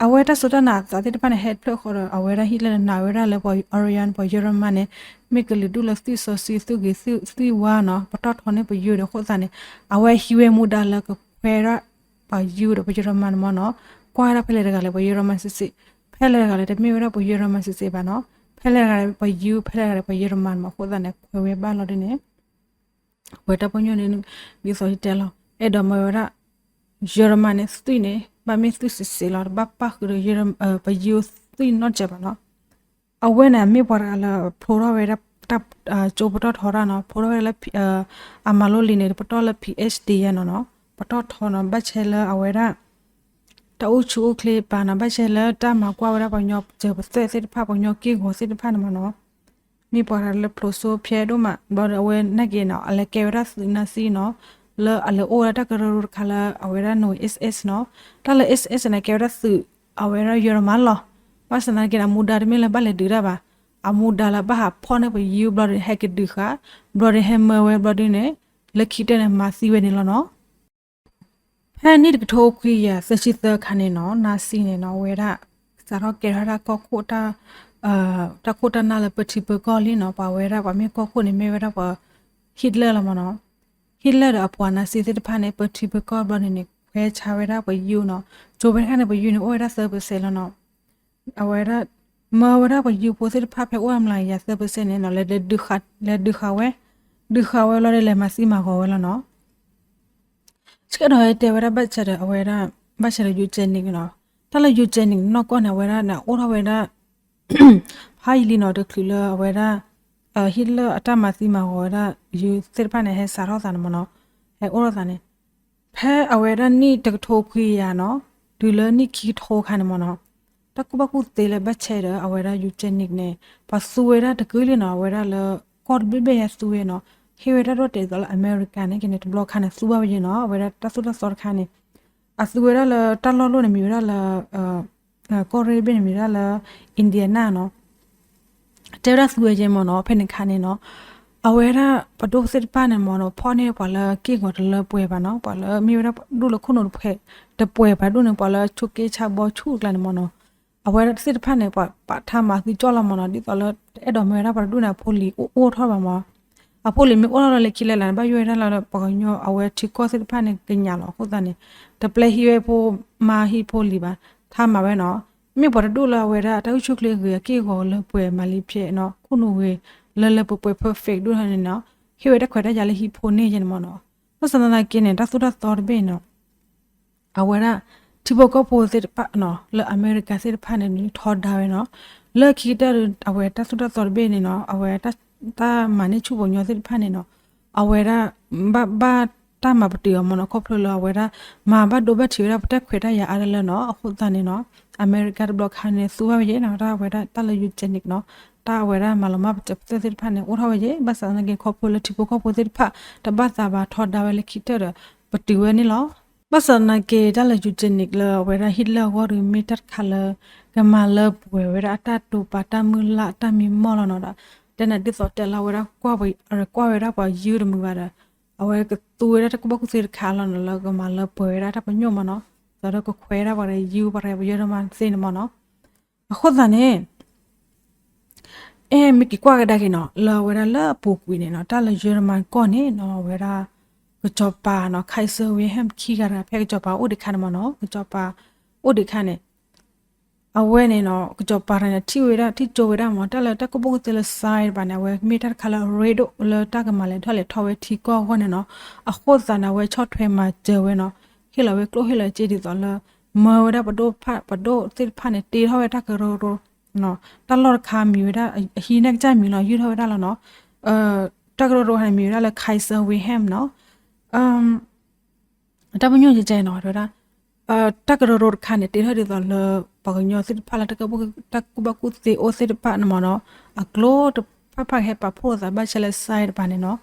အဝဲတၢ်စိတၢ်နာ်အသးသ့ၣ်တဖၣ်န့ၣ် ဟဲတဖျၢၣ်ဃီဒီး အဝဲဒၣ် Hitler န့ၣ် နာ်ဝဲဒၣ်လၢပှၤ Aryan ပှၤယိရမၢၣ်န့ၣ် မ့ၢ်ကလုာ်ဒူၣ်လၢသွံၣ်စီဆှံ သွံၣ်ဂ့ၤ သွံၣ်ဝါနီၤ, ပတီၢ်ထီန့ၢ်ပယုဒီး အဃိသတးန့ၣ် အဝဲဟံးဝဲမူဒါလၢကခွဲးဒၣ်ပှၤယုဒီးပှၤယိရမၢၣ်န့ၣ်မ့ၢ်နီၤ, ကွၢ်ဒၣ်ဖဲလဲၣ်တဂၤလဲၣ် ပှၤယိရမၢၣ်စ့ၢ်စ့ၢ်, ဖဲလဲၣ်တဂၤလဲၣ် တမ့ၢ်ဝဲဒၣ်ပှၤယိရမၢၣ်စ့ၢ်စ့ၢ်ဘၣ်နီၤ, ဖဲလဲၣ်တဂၤလဲၣ်ပယု ဖဲလဲၣ်တဂၤလဲၣ်ပှၤယိရမၢၣ်မ့ၢ်နီၤ, အဃိသတးန့ၣ် ခွဲးဝဲဘၣ်လီၤဒ်န့ၣ် ဝဲတၢ်ပညိၣ်န့ၣ် ဒ်သိးယတဲလီၤ အဲၣ်ဒိးမၤဝဲဒၣ် ယိရမၢၣ်န့ၣ် သွံၣ်န့ၣ် ဘၣ်မ့ၢ်သွံၣ်စ့ၢ်စ့ၢ်လီၤ, တဘၣ်ပၣ်ဃုာ်ဒီး ပယုသွံၣ်နီတစဲးဘၣ်နီၤ, အဝဲန့ၣ် မ့ၢ်ပှၤတဂၤလၢ ဖျိထီၣ်ဝဲဒၣ် ကၠိပတီၢ်ထီတၢ်နီၤ, ဖျိထီၣ်ဝဲဒၣ်လၢ အမၤလိလံာ်န့ၣ် ပတီၢ်လၢ PhD ယါနီၤနီၤ, ပတီၢ်ထီနီၤ ဘၣ်ဆဲလၢအဝဲဒၣ် တၢ်အိၣ်ဆူၣ်အိၣ်ချ့ပာ်နီၤ, ဘၣ်ဆဲလၢတၢ်မၤကွၢ်ဝဲဒၣ်ပှၤကညီစၢၤပသွဲၣ်သ့ၣ်တဖၣ် ပှၤကညီက့ၢ်ဂီၤသ့ၣ်တဖၣ်န့ၣ်မ့ၢ်နီၤ, မ့ၢ်ပှၤတဂၤလၢဖျိစိဖျဲးဒိၣ်မး ဘျီဒီးအဝဲနာ်က့ၤနီၤ အလဲၤကဲဝဲဒၣ်သုးနါစံနီၤ, လၢအလဲၤအိၣ်ဝဲဒၣ်တၢ်ကရၢကရိတခါလၢအဝဲဒၣ် နဝ့ၢ် SS နီၤ, တၢ်လၢ SS န့ၣ် ကဲဝဲဒၣ်သုး အဝဲဒၣ်ယိရမၢၣ်လီၤ, ဘၣ်ဆၣ်သနာ်က့န့ၣ် အမူဒါတမ့ၢ်လၢဘၣ်လဲၤဒုးတၢ်ဘၣ်, အမူဒါလၢဘၣ်ဟးဖီၣ်န့ၢ်ပယုဘျီဒီးဟဲက့ၤဒုးဃာ်, ဘျီဒီးဟဲမၢဝဲဘျီဒ်န့ၣ်, လၢခံကတၢၢ်န့ၣ် မၤသံဝဲန့ၣ်လီၤနီၤ. ဖဲနံၣ်တကထိခွံကယၤသၢဆံသၢအခါန့ၣ်နီၤ နါစံန့ၣ်နီၤ အဝဲဒၣ် စးထီၣ်ကဲထီၣ်ဒၣ်ကီၢ်ခိၣ် တၢ်ခိၣ်တၢ်နၢ်လၢပထံပကီၢ်လံနီၤ, ပှၤဝဲဒၣ်ပှၤမ့ၢ်ကီၢ်ခိၣ်န့ၣ် မ့ၢ်ဝဲဒၣ်ပှၤ Hitler လီၤမ့ၢ်နီၤ, Hitler ဒီးအပှၤနါစံသ့ၣ်တဖၣ်န့ၣ် ပထံပကီၢ်ဘျီန့ၣ်န့ၣ် ခွဲးဆါဝဲဒၣ်ပယုနီၤ, ကၠိဖဲတခါန့ၣ် ပယုန့ၣ် အိၣ်ဝဲဒၣ်သၢ percent လီၤနီၤ အဝဲဒၣ် မၢဝဲဒၣ်ပယုဖိသ့ၣ်တဖၣ်ဖဲအိၣ်အမျးကယၤသၢ percent န့ၣ်နီၤ လဲၤဒုးဃာ်ဝဲ, ဒုးဃာ်ဝဲလီၤဒီးလဲၤမၤသံမၤဂီၤဝဲလီၤနီၤ. ဆှၢဒီးတဲဝဲဒၣ်ဘၣ်ဆၣ်ဒီးအဝဲဒၣ် ဘၣ်ဆၣ်ဒီး eugenic နီၤ, တၢ်လၢ eugenic နီၢ်ကီၢ်န့ၣ် အဝဲဒၣ်န့ၣ် အိၣ်ထီၣ်ဝဲဒၣ် ဖးယံာ်လံနီၤ တချုးလၢအဝဲဒၣ် Hitler အတၢ်မၤသံမၤဂီၤဝဲဒၣ် Jew သ့ၣ်တဖၣ်န့ၣ် ဟဲစးထီၣ်သးန့ၣ်မ့ၢ်နီၤ, ဟဲအိၣ်ထီၣ်သးန့ၣ် ဖဲအဝဲဒၣ်နံၣ်တကထိခွံကယၤနီၤ, တုၤလၢနံၣ်ခံကထိအခါန့ၣ်မ့ၢ်နီၤ, တၢ်ကူၣ်ဘၣ်ကူၣ်သ့လၢဘၣ်ဆဲဒီး အဝဲဒၣ် eugenic န့ၣ် ပှၤသူဝဲဒၣ်တကုာ်လံနီၤ, အဝဲဒၣ်လၢ ကီၢ်တဘ့ၣ်ဘ့ၣ်ယဲသူဝဲနီၤ, ဟ့ၣ်ဝဲတၢ်ဒိၣ်တဲာ်ဒ်သိးလၢ America န့ၣ်က့န့ၣ် တဘျီခါန့ၣ် သူဘၣ်ဝဲယဲနီၤ, အဝဲဒၣ်တၢ်သိၣ်တၢ်သီတခါန့ၣ် အသူဝဲဒၣ်လၢတၢ်လီၢ်လိၣ်န့ၣ်မ့ၢ်ဝဲဒၣ်လၢ ကီၢ်ရ့ၣ်တဘ့ၣ်န့ၣ်မ့ၢ်ဝဲဒၣ်လၢ Indiana နီၤ, တဲဝဲဒၣ်သူဝဲယဲမ့ၢ်နီၤ, ဖဲန့ၣ်ခါန့ၣ်နီၤ, အဝဲဒၣ်ပဒိၣ်သ့ၣ်တဖၣ်န့ၣ်မ့ၢ်နီၤ ဖီၣ်န့ၢ်ပှၤလၢက့ၢ်ဂီၤတလၢပှဲၤဘၣ်နီၤ, ပှၤလၢမ့ၢ်ဝဲဒၣ်ဒိၣ်လၢခိၣ်နူာ်တပှဲၤ, တပှဲၤဘၣ်ဒိၣ်န့ၣ် ပှၤလၢဆိးက့ဆါဘီဆူၣ်အကျါန့ၣ်မ့ၢ်နီၤ, အဝဲဒၣ်သ့ၣ်တဖၣ်န့ၣ် ပှၤပာ်ထါမၤသုကၠီၣ်လီၤမ့ၢ်နီၤ, ဒ်သိးလၢတအဲၣ်ဒိးမၢဝဲဒၣ်ပှၤတဒူၣ်န့ၣ် အဖိလံၤအိၣ်အိၣ်ထီၣ်ဘၣ်မ့ၢ်, အဖိလံၤမ့ၢ်အိၣ်ထီၣ်လီၤလၢခံလဲၣ်လဲၣ်န့ၣ် ဘၣ်ယိၣ်ဝဲဒၣ်လၢပှၤကညီအဝဲထံကီၢ်သ့ၣ်တဖၣ်န့ၣ် ကညးလီၤအဃိသတးန့ၣ် တပျဲဟံးဝဲဖိမါဟံးဖိလံၤဘၣ်, ထါမၤဝဲနီၤ, မ့ၢ်ပှၤတဒူၣ်လၢအဝဲဒၣ်တၢ်အိၣ်ဆူၣ်ချ့ဂ့ၤအက့ၢ်အဂီၤလၢပှဲၤမၤလံဖျဲးနီၤ ခိၣ်နူာ်ဂ့ၤလၢလၢပှဲၤပှဲၤ perfect ဒိၣ်ထီၣ်န့ၣ်နီၤ, ဟ့ၣ်ဝဲတၢ်ခွဲးတၢ်ယာ်လၢဟံးဖိန့ၢ်ယဲန့ၣ်မ့ၢ်နီၤ, ဘၣ်ဆၣ်သနာ်က့န့ၣ် တၢ်သိၣ်တၢ်သီတဘ့ၣ်နီၤ အဝဲဒၣ် ထံဖိကီၢ်ဖိသ့ၣ်တဖၣ်နီၤ လၢအမဲရကၤသ့ၣ်တဖၣ်န့ၣ် ထီဒါဝဲနီၤ, လၢခံကတၢၢ်အဝဲတၢ်သိၣ်တၢ်သီတဘ့ၣ်န့ၣ်နီၤ အဝဲတၢ်မၤန့ၢ်ဆူၣ်ပှၤကညီသ့ၣ်တဖၣ်န့ၣ်နီၤ, အဝဲဒၣ် ဘၣ် ဘၣ်တၢ်မၤပတုာ်အီၤမ့ၢ်နီၤ ခီဖျိလၢအဝဲဒၣ် မၤဘၣ်ဒိဘၣ်ထံးဝဲဒၣ်ပတၢ်ခွဲးတၢ်ယာ်အါတလၢနီၤ, အဃိသတးန့ၣ်နီၤ အမဲရကၤတဘျီခါန့ၣ် သူဘၣ်ဝဲယဲနီၤ တၢ်အဝဲဒၣ်တၢ်လၢ eugenic နီၤ, တၢ်အဝဲဒၣ်မၤလီၤမၢ်ပစၢၤပသဲၣ်သ့ၣ်တဖၣ်န့ၣ် အိၣ်ထီၣ်ဝဲယဲ ဘၣ်ဆၣ်သနာ်က့ခီဖျိလၢထံဖိကီၢ်ဖိသ့ၣ်တဖၣ် တဘၣ်သးဘၣ်ထီဒါဝဲလၢခံကတၢၢ်ဒီး ပတုာ်ဝဲန့ၣ်လီၤ. ဘၣ်ဆၣ်သနာ်က့ တၢ်လၢ eugenic လၢအဝဲဒၣ် Hitler အဂီၢ်ဒီး မ့ၢ်တၢ်တခါလၢ ကမၤလၢပှဲၤဝဲဒၣ်အတၢ်တိာ်ပာ်တၢ်မုၢ်လၢ်တၢ်မံမီၢ်လီၤနီၤဒီး တဲနၤဒ်သိးတဲလၢအဝဲဒၣ် ကွၢ်ဝဲဒၣ်ပှၤယုၢ်တမုာ်ဘၣ်ဒီး အဝဲကသူဝဲဒၣ်တၢ်ကူၣ်ဘၣ်ကူၣ်သ့တခါလီၤနီၤ လၢကမၤလၢပှဲၤဝဲဒၣ်တၢ်ပညိၣ်မ့ၢ်နီၤ, ဒီးကခွဲးဒၣ်ပှၤဒီးယုၢ်ပှၤဒီးပယီၤဒိၣ်မးသ့န့ၣ်မ့ၢ်နီၤ. အဃိသတးန့ၣ် အဲမ့ၢ်က့ၤကွၢ်ကဒါက့ၤနီၤ လၢအဝဲဒၣ်လၢအပူၤကွံာ်န့ၣ်နီၤ တၢ်လၢယီၤတမၤကီၢ်န့ၣ်နီၤ အဝဲဒၣ် ကစီၤပၤနီၤ Kaiser Wilhelm ခံဂၤတဂၤ ဖဲကစီၤပၤအိၣ်ဒံးခါန့ၣ်မ့ၢ်နီၤ ကစီၤပၤအိၣ်ဒံးခါန့ၣ် အဝဲန့ၣ်နီၤ ကစီၤပၤတဂၤန့ၣ် ထံၣ်ဝဲဒၣ် ထံၣ်ကၠိဝဲဒၣ်မ့ၢ် တၢ်လၢတၢ်ကူၣ်ဘၣ်ကူၣ်သ့လၢ science တပၤန့ၣ် အဝဲမ့ၢ်တၢ်တခါလၢအရ့ဒိၣ်လၢတၢ်ကမၤလဲၤထီၣ်လဲၤထီဝဲထံကီၢ်အဂီၢ်န့ၣ်နီၤ. အဃိသတးန့ၣ် အဝဲဆီၣ်ထွဲမၤစၢၤဝဲနီၤ ဟ့ၣ်လီၤဝဲကျိၣ်ဟ့ၣ်လီၤစ့ဒ်သိးလၢ မၢဝဲဒၣ်ပဒိၣ်ဖၣ် ပဒိၣ်သ့ၣ်တဖၣ်န့ၣ် တ့ထီၣ်ဝဲတၢ်ကရၢကရိ တၢ်လီၢ်တခါမံၤဝဲဒၣ် အဟံးန့ၢ်ကစၢ်မံၤလီၤ ယုၢ်ထီၣ်ဝဲဒၣ်လီၤနီၤ. တၢ်ကရၢကရိတခါန့ၣ် မံၤဝဲဒၣ်လၢ Kaiser Wilhelm နီၤ. တၢ်ပညိၣ်ကဲကဲနီၤ တဲဝဲဒၣ် တၢ်ကရၢကရိတခါန့ၣ် တ့ထီၣ်ဒ်သိးလၢ ပှၤကညီသ့ၣ်တဖၣ်လၢ တၢ်ကူၣ်ဘၣ်ကူၣ်သ့အိၣ်သ့ၣ်တဖၣ်န့ၣ်မ့ၢ်နီၤ အကျိၤတဖၣ်ဖၣ်ကဟဲပာ်ဖှိၣ်သးဘၣ်ဆဲးလၢ science တပၤန့ၣ်နီၤ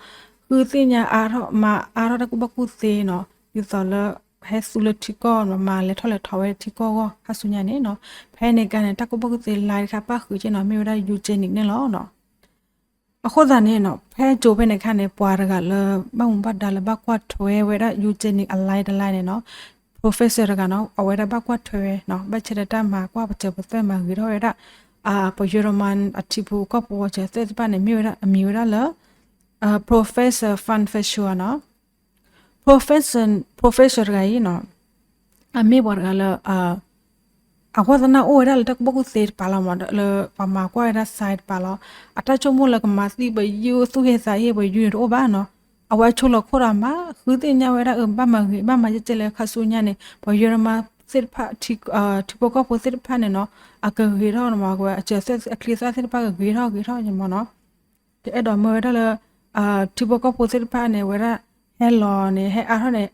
ဃုသ့ၣ်ညါအါထီၣ် မၤအါထီၣ်တၢ်ကူၣ်ဘၣ်ကူၣ်သ့နီၤ ဒ်သိးလၢ ဟဲသူလၢထံကီၢ်နီၤ မၤလဲၤထီၣ်လဲၤထီဝဲထံကီၢ်အဂီၢ် ခါဆူညါန့ၣ်နီၤ. ဖဲန့ၣ်ကါန့ၣ် တၢ်ကူၣ်ဘၣ်ကူၣ်သ့လါတခါပၣ်ဃုာ်က့နီၤ မ့ၢ်ဝဲဒၣ် eugenic န့ၣ်လီၤနီၤ. အဃိသတးန့ၣ်နီၤ ဖဲကၠိဖဲန့ၣ်ခါန့ၣ် ပှၤတဂၤလၢ ဘၣ်မူဘၣ်ဒါလၢဘၣ်ကွၢ်ထွဲဝဲဒၣ် eugenic အလါတလါန့ၣ်နီၤ professor တဂၤနီၤ အဝဲဒၣ်ဘၣ်ကွၢ်ထွဲဝဲနီၤ ဘၣ်ဆၣ်ဒီးတၢ်မၤကွၢ်ပစၢၤပသွဲၣ်မၤဂ့ၤထီၣ်ဝဲဒၣ် ပယီၤမၤအထံဖိကီၢ်ဖိအစၢၤသွဲၣ်တဖၣ်န့ၣ် မ့ၢ်ဝဲဒၣ်အမံၤဝဲဒၣ်လၢ professor Franz Fischhoer နီၤ. professor professor တဂၤအံၤနီၤ အမ့ၢ်ပှၤတဂၤလၢ အဝဲသနာ်အိၣ်ဝဲဒၣ်လၢတၢ်ကူၣ်ဘၣ်ကူၣ်သ့တပၤလီၤမ့ၢ် လၢပှၤမၤကွၢ်ဝဲဒၣ် science တပၤလီၤ. အတၢ်ဆိကမိၣ်လၢကမၤသံပယုၢ်သူၣ်ဟ့သးဟ့ပယုၢ်န့ၣ်တအိၣ်ဘၣ်နီၤ. အဝဲဆိလီၤခိၣ်ဒီးမၤ ဃုသ့ၣ်ညါဝဲဒၣ်အဘၣ်မၤဂ့ၤ ဘၣ်မၤယဲၢ်ကဲလဲၣ်ခါဆူညါန့ၣ် ပယီၤမၤသ့ၣ်တဖၣ် ထံဖိကီၢ်ဖိသ့ၣ်တဖၣ်န့ၣ်နီၤ အကဂ့ၤထီၣ်မ့ၢ်ဝဲ အစၢၤသွဲၣ်အချံသၣ်သ့ၣ်တဖၣ်ကဂ့ၤထီၣ်ဂ့ၤထီၣ်န့ၣ်မ့ၢ်နီၤ တအဲၣ်ဒိးမၢဝဲဒၣ်လၢ ထံဖိကီၢ်ဖိသ့ၣ်တဖၣ်န့ၣ် ဝဲဒၣ် ဟဲလီၤန့ၣ် ဟဲအါထီၣ်န့ၣ်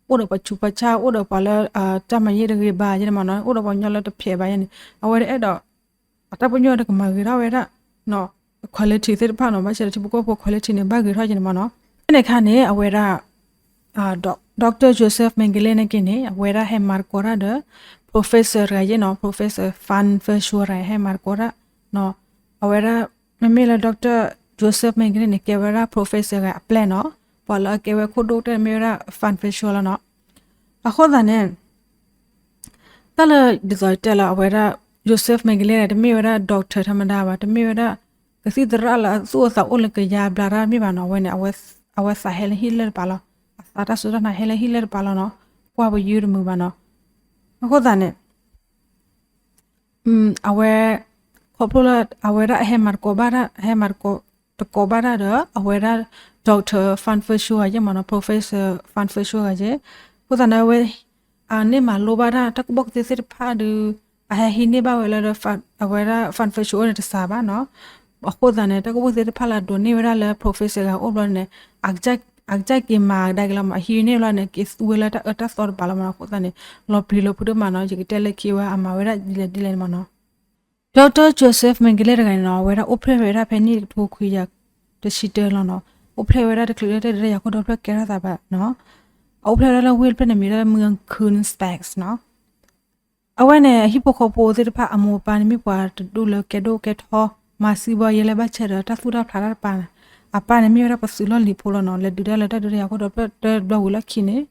အိၣ်ဒီးပှၤဆူးပှၤဆါ အိၣ်ဒီးပှၤလၢ တၢ်မၤယဲၢ်တဂ့ၤဘၣ်ယဲန့ၣ်မ့ၢ်နီၤ အိၣ်ဒီးပှၤကညီလၢတဖျဲးဘၣ်ယဲန့ၣ် အဝဲတအဲၣ်ဒိး အတၢ်ပညိၣ်တကမၤဂ့ၤထီၣ်ဝဲဒၣ် quality သ့ၣ်တဖၣ်နီၤ ဘၣ်ဆၣ်ဒီးထံဖိကီၢ်ဖိ quality န့ၣ် ဘၣ်ဂ့ၤထီၣ်ယဲန့ၣ်မ့ၢ်နီၤ ဖဲန့ၣ်အခါန့ၣ် အဝဲဒၣ် Doctor Joseph Mengele န့ၣ်က့န့ၣ် အဝဲဒၣ်ဟဲမၤသကိးတၢ်ဒီး professor တဂၤယဲနီၤ professor Franz Fischhoer တဂၤ ဟဲမၤသကိးတၢ်နီၤ အဝဲဒၣ် မ့မ့ၢ်လၢ Doctor Joseph Mengele န့ၣ် ကဲဝဲဒၣ် professor တဂၤအပျဲၢ်နီၤ ပှၤလၢအကဲဝဲခိၣ်ဒိၣ်ကတၢၢ်မ့ၢ်ဝဲဒၣ် Franz Fischhoer လီၤနီၤ အဃိသတးန့ၣ် တၢ်လၢဒ်သိးတဲလၢအဝဲဒၣ် Joseph Mengele တမ့ၢ်ဝဲဒၣ် doctor ထီမဒါဘၣ် တမ့ၢ်ဝဲဒၣ် ကသံၣ်သရၣ်လၢအသူၣ်အိၣ်သးအိၣ်လၢကယါဘျါတၢ်မ့ၢ်ဘၣ်နီၤ အဝဲန့ၣ် အဝဲသးဟဲလၢဟံၣ်လၢတပၤလီၤ အသးတၢ်စူၢ်တၢ်နာ်ဟဲလၢဟံၣ်လၢတပၤလီၤနီၤ ကွၢ်ပယုၢ်တမုာ်ဘၣ်နီၤ အဃိသတးန့ၣ် အဝဲ ခီဖျိလၢအဝဲဒၣ်အဟဲမၤသကိးဘၣ်တၢ် ဟဲမၤသကိး သကိးဘၣ်တၢ်ဒီး အဝဲဒၣ် Doctor Franz Fischhoer ဂၤယဲမ့ၢ်နီၤ professor Franz Fischhoer ဂၤယဲ အဃိသတးန့ၣ် အဝဲ အန့ၢ်မၤလိဘၣ်တၢ် တၢ်ကူၣ်ဘၣ်ကူၣ်သ့သ့ၣ်တဖၣ်ဒီး အဟဲဟံးန့ၢ်ဘၣ်ဝဲလၢ အဝဲဒၣ် Franz Fischhoer န့ၣ်တစှၤဘၣ်နီၤ အဃိသတးန့ၣ် တၢ်ကအိၣ်သ့ၣ်တဖၣ်လၢအဒိးန့ၢ်ဝဲဒၣ်လၢ professor ဂၤအိၣ်ဘျီန့ၣ် အကစၢ်က့ၤမၤကဒါက့ၤလီၤမး အဟံးန့ၢ်ဘျီန့ၣ် က့ၤသူဝဲလၢတၢ်အၢတၢ်သီတပၤလီၤမးနီၤ. အဃိသတးန့ၣ် လီၤပျံၤလီၤဖုးတမးနီၤ ယကတဲလၢခံဝဲအမၤဝဲဒၣ်ဒ်လဲၣ်ဒ်လဲၣ်န့ၣ်မးနီၤ. Doctor Joseph Mengele တဂၤန့ၣ်နီၤ အဝဲဒၣ်အိၣ်ဖျဲၣ်ဝဲဒၣ်ဖဲနံၣ်တကထိခွံကယၤတဆံတၢလီၤနီၤ. အိၣ်ဖျဲၣ်ဝဲဒၣ်တချုးလၢတၢ်ဒုးတၢ်ယၤ ခိၣ်ဒီဖျၢၣ်ကဲထီၣ်သးဘၣ်နီၤ. အအိၣ်ဖျဲၣ်ဝဲဒၣ်လၢဝ့ၢ်တဖျၢၣ်န့ၣ် မံၤလၢ Mukhoon Spak နီၤ. အဝဲန့ၣ် အဟံၣ်ဖိဃီဖိသ့ၣ်တဖၣ် အမိၢ်အပၢ်န့ၣ် မ့ၢ်ပှၤတဒူၣ်လၢကဲဒိၣ်ကဲထီ မၤစံးဘီယဲလၢဘၣ်ဆဲးဒီးတၢ်သူၣ်တၢ်ဖျးတၢ်တပၤန့ၣ်, အပၢ်န့ၣ်မ့ၢ်ဝဲဒၣ်ပသုးလီၢ်လံၤဖိလီၤနီၤ. လဲၤဒုးတၢ်လၢတၢ်ဒုးတၢ်ယၤခိၣ်ဒီဖျၢၣ်တဘျီဝံၤလီၢ်ခံန့ၣ်,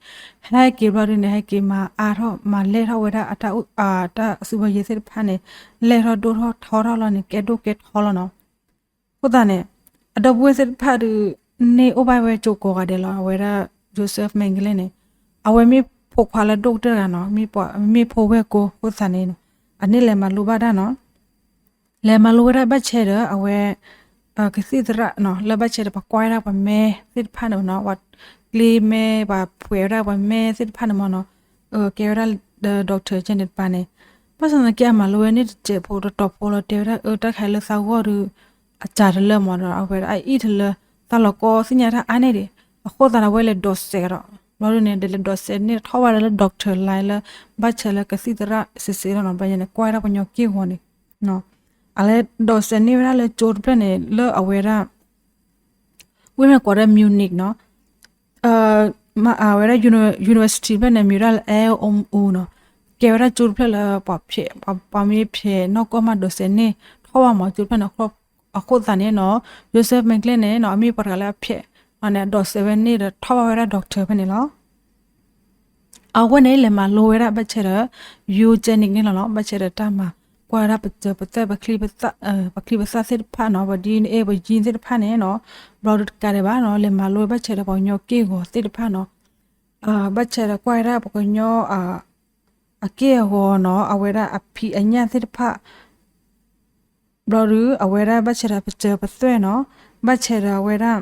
ဟဲက့ၤဘျီဒုန့ၣ် ဟဲက့ၤမၤအါထီၣ် မၤလဲၢ်ထီၣ်ဝဲဒၣ်အတၢ် အတၢ်စံးဘီယဲသ့ၣ်တဖၣ်န့ၣ် လဲၢ်ထီၣ်ဒိၣ်ထီၣ်ထီထီၣ်လီၤန့ၣ် ကဲဒိၣ်ကဲထီလီၤနီၤ. အဃိသတးန့ၣ် အဒီပုၢ်ဝဲၢ်သ့ၣ်တဖၣ်ဒုး န့ၢ်အိၣ်ဘၣ်ဝဲကၠိကိးဂၤဒဲးလီၤ. အဝဲဒၣ် Joseph Mengele န့ၣ် အဝဲမ့ၢ်ဖိခွါလၢဒိၣ်ကတၢၢ်တဂၤနီၤ, မ့ၢ်ဖိဝဲၢ်ကိာ်အဃိသတးန့ၣ် အန့ၣ်လဲၤမၤလိဘၣ်တၢ်နီၤ. လဲၤမၤလိဝဲဒၣ်ဘၣ်ဆဲးဒီး အဝဲ ကသံၣ်သရၣ်နီၤ, လၢဘၣ်ဆဲးဒီးပှၤကွၢ်ဝဲဒၣ်ပှၤမဲသ့ၣ်တဖၣ်န့ၣ်နီၤ, ပှၤကျ့မဲ ပှၤဖှဲးဝဲဒၣ်ပှၤမဲသ့ၣ်တဖၣ်န့ၣ်မ့ၢ်နီၤ, ကဲဝဲဒၣ် doctor ကဲန့ၣ်တပၤန့ၣ်, ဘၣ်ဆၣ်သနာ်က့အမၤလိဝဲန့ၣ်တစဲးဖိတတီၤဖိလီၤ, တဲဝဲဒၣ်အၢတၢ်ခါလၢသးဂီၢ်ဒီး အစှၤတလၢမ့ၢ်ဒီး အဝဲဒၣ်အအံၣ်တလၢ သးလီၤကီသ့ၣ်ညါတၢ်အါန့ၢ်ဒံး, အဃိသတးဒီးအဝဲလဲၤဒိးစဲးဒီး ဘျီဒုန့ၣ် လဲၤဒိးစဲးန့ၢ်ထီၣ်ဝဲဒၣ်လၢ doctor လၢ ဘၣ်ဆဲးလၢကသံၣ်သရၣ်စ့စ့လီၤနီၤ, ဘျီန့ၣ် ကွၢ်ဝဲဒၣ်ပှၤကညီက့ၢ်ဂီၤန့ၣ် အလဲၤဒိးစဲးန့ၢ်ဝဲဒၣ်လၢကၠိတဖျၢၣ်န့ၣ် လၢအဝဲဒၣ် ဝ့ၢ်မ့ၢ်ကိးဒၣ် Munich နီၤ, အဝဲဒၣ် university တဖျၢၣ်န့ၣ် မံၤဝဲဒၣ်လၢ L M U နီၤ, ကဲဝဲဒၣ်ကၠိတဖျၢၣ်လၢ ပှၤမ့ၢ်ဖဲးနီၢ်ကီၢ်မးဒိးစဲးန့ၢ်ထီၣ်ဘၣ်မး ကၠိတဖျၢၣ်န့ၣ်, အဃိသတးန့ၣ်နီၤ Joseph Mengele န့ၣ်နီၤ အမ့ၢ်ပှၤတဂၤလၢအဖဲး အန့ၣ် အဒိးစဲးဝဲန့ၢ်ဒီးထီၣ်ဘၣ်ဝဲဒၣ် doctor ဖဲန့ၣ်လီၤ. အဝဲန့ၣ်လဲၤမၤလိဝဲဒၣ်ဘၣ်ဆဲးဒီး eugenic န့ၣ်လီၤနီၤ, ဘၣ်ဆဲးဒီးတၢ်မၤကွၢ်ဝဲဒၣ်ပစၢၤပသွဲၣ် ပချံပသၣ်သ့ၣ်တဖၣ်နီၤ, ပှၤ DNA ပှၤ gene သ့ၣ်တဖၣ်န့ၣ်နီၤ, ဘျီဒုတကးဒံးဘၣ်နီၤ, လဲၤမၤလိဝဲဘၣ်ဆဲးဒီးပှၤကညီက့ၢ်ဂီၤသ့ၣ်တဖၣ်နီၤ, ဘၣ်ဆဲးဒီးကွၢ်ဝဲဒၣ်ပှၤကညီ အက့ၢ်အဂီၤနီၤ, အဝဲဒၣ်အဖံးအညၣ်သ့ၣ်တဖၣ် ဘျီဒု အဝဲဒၣ်ဘၣ်ဆဲးဒီးပစၢၤပသွဲၣ်နီၤ, ဘၣ်ဆဲးဒီးအဝဲဒၣ်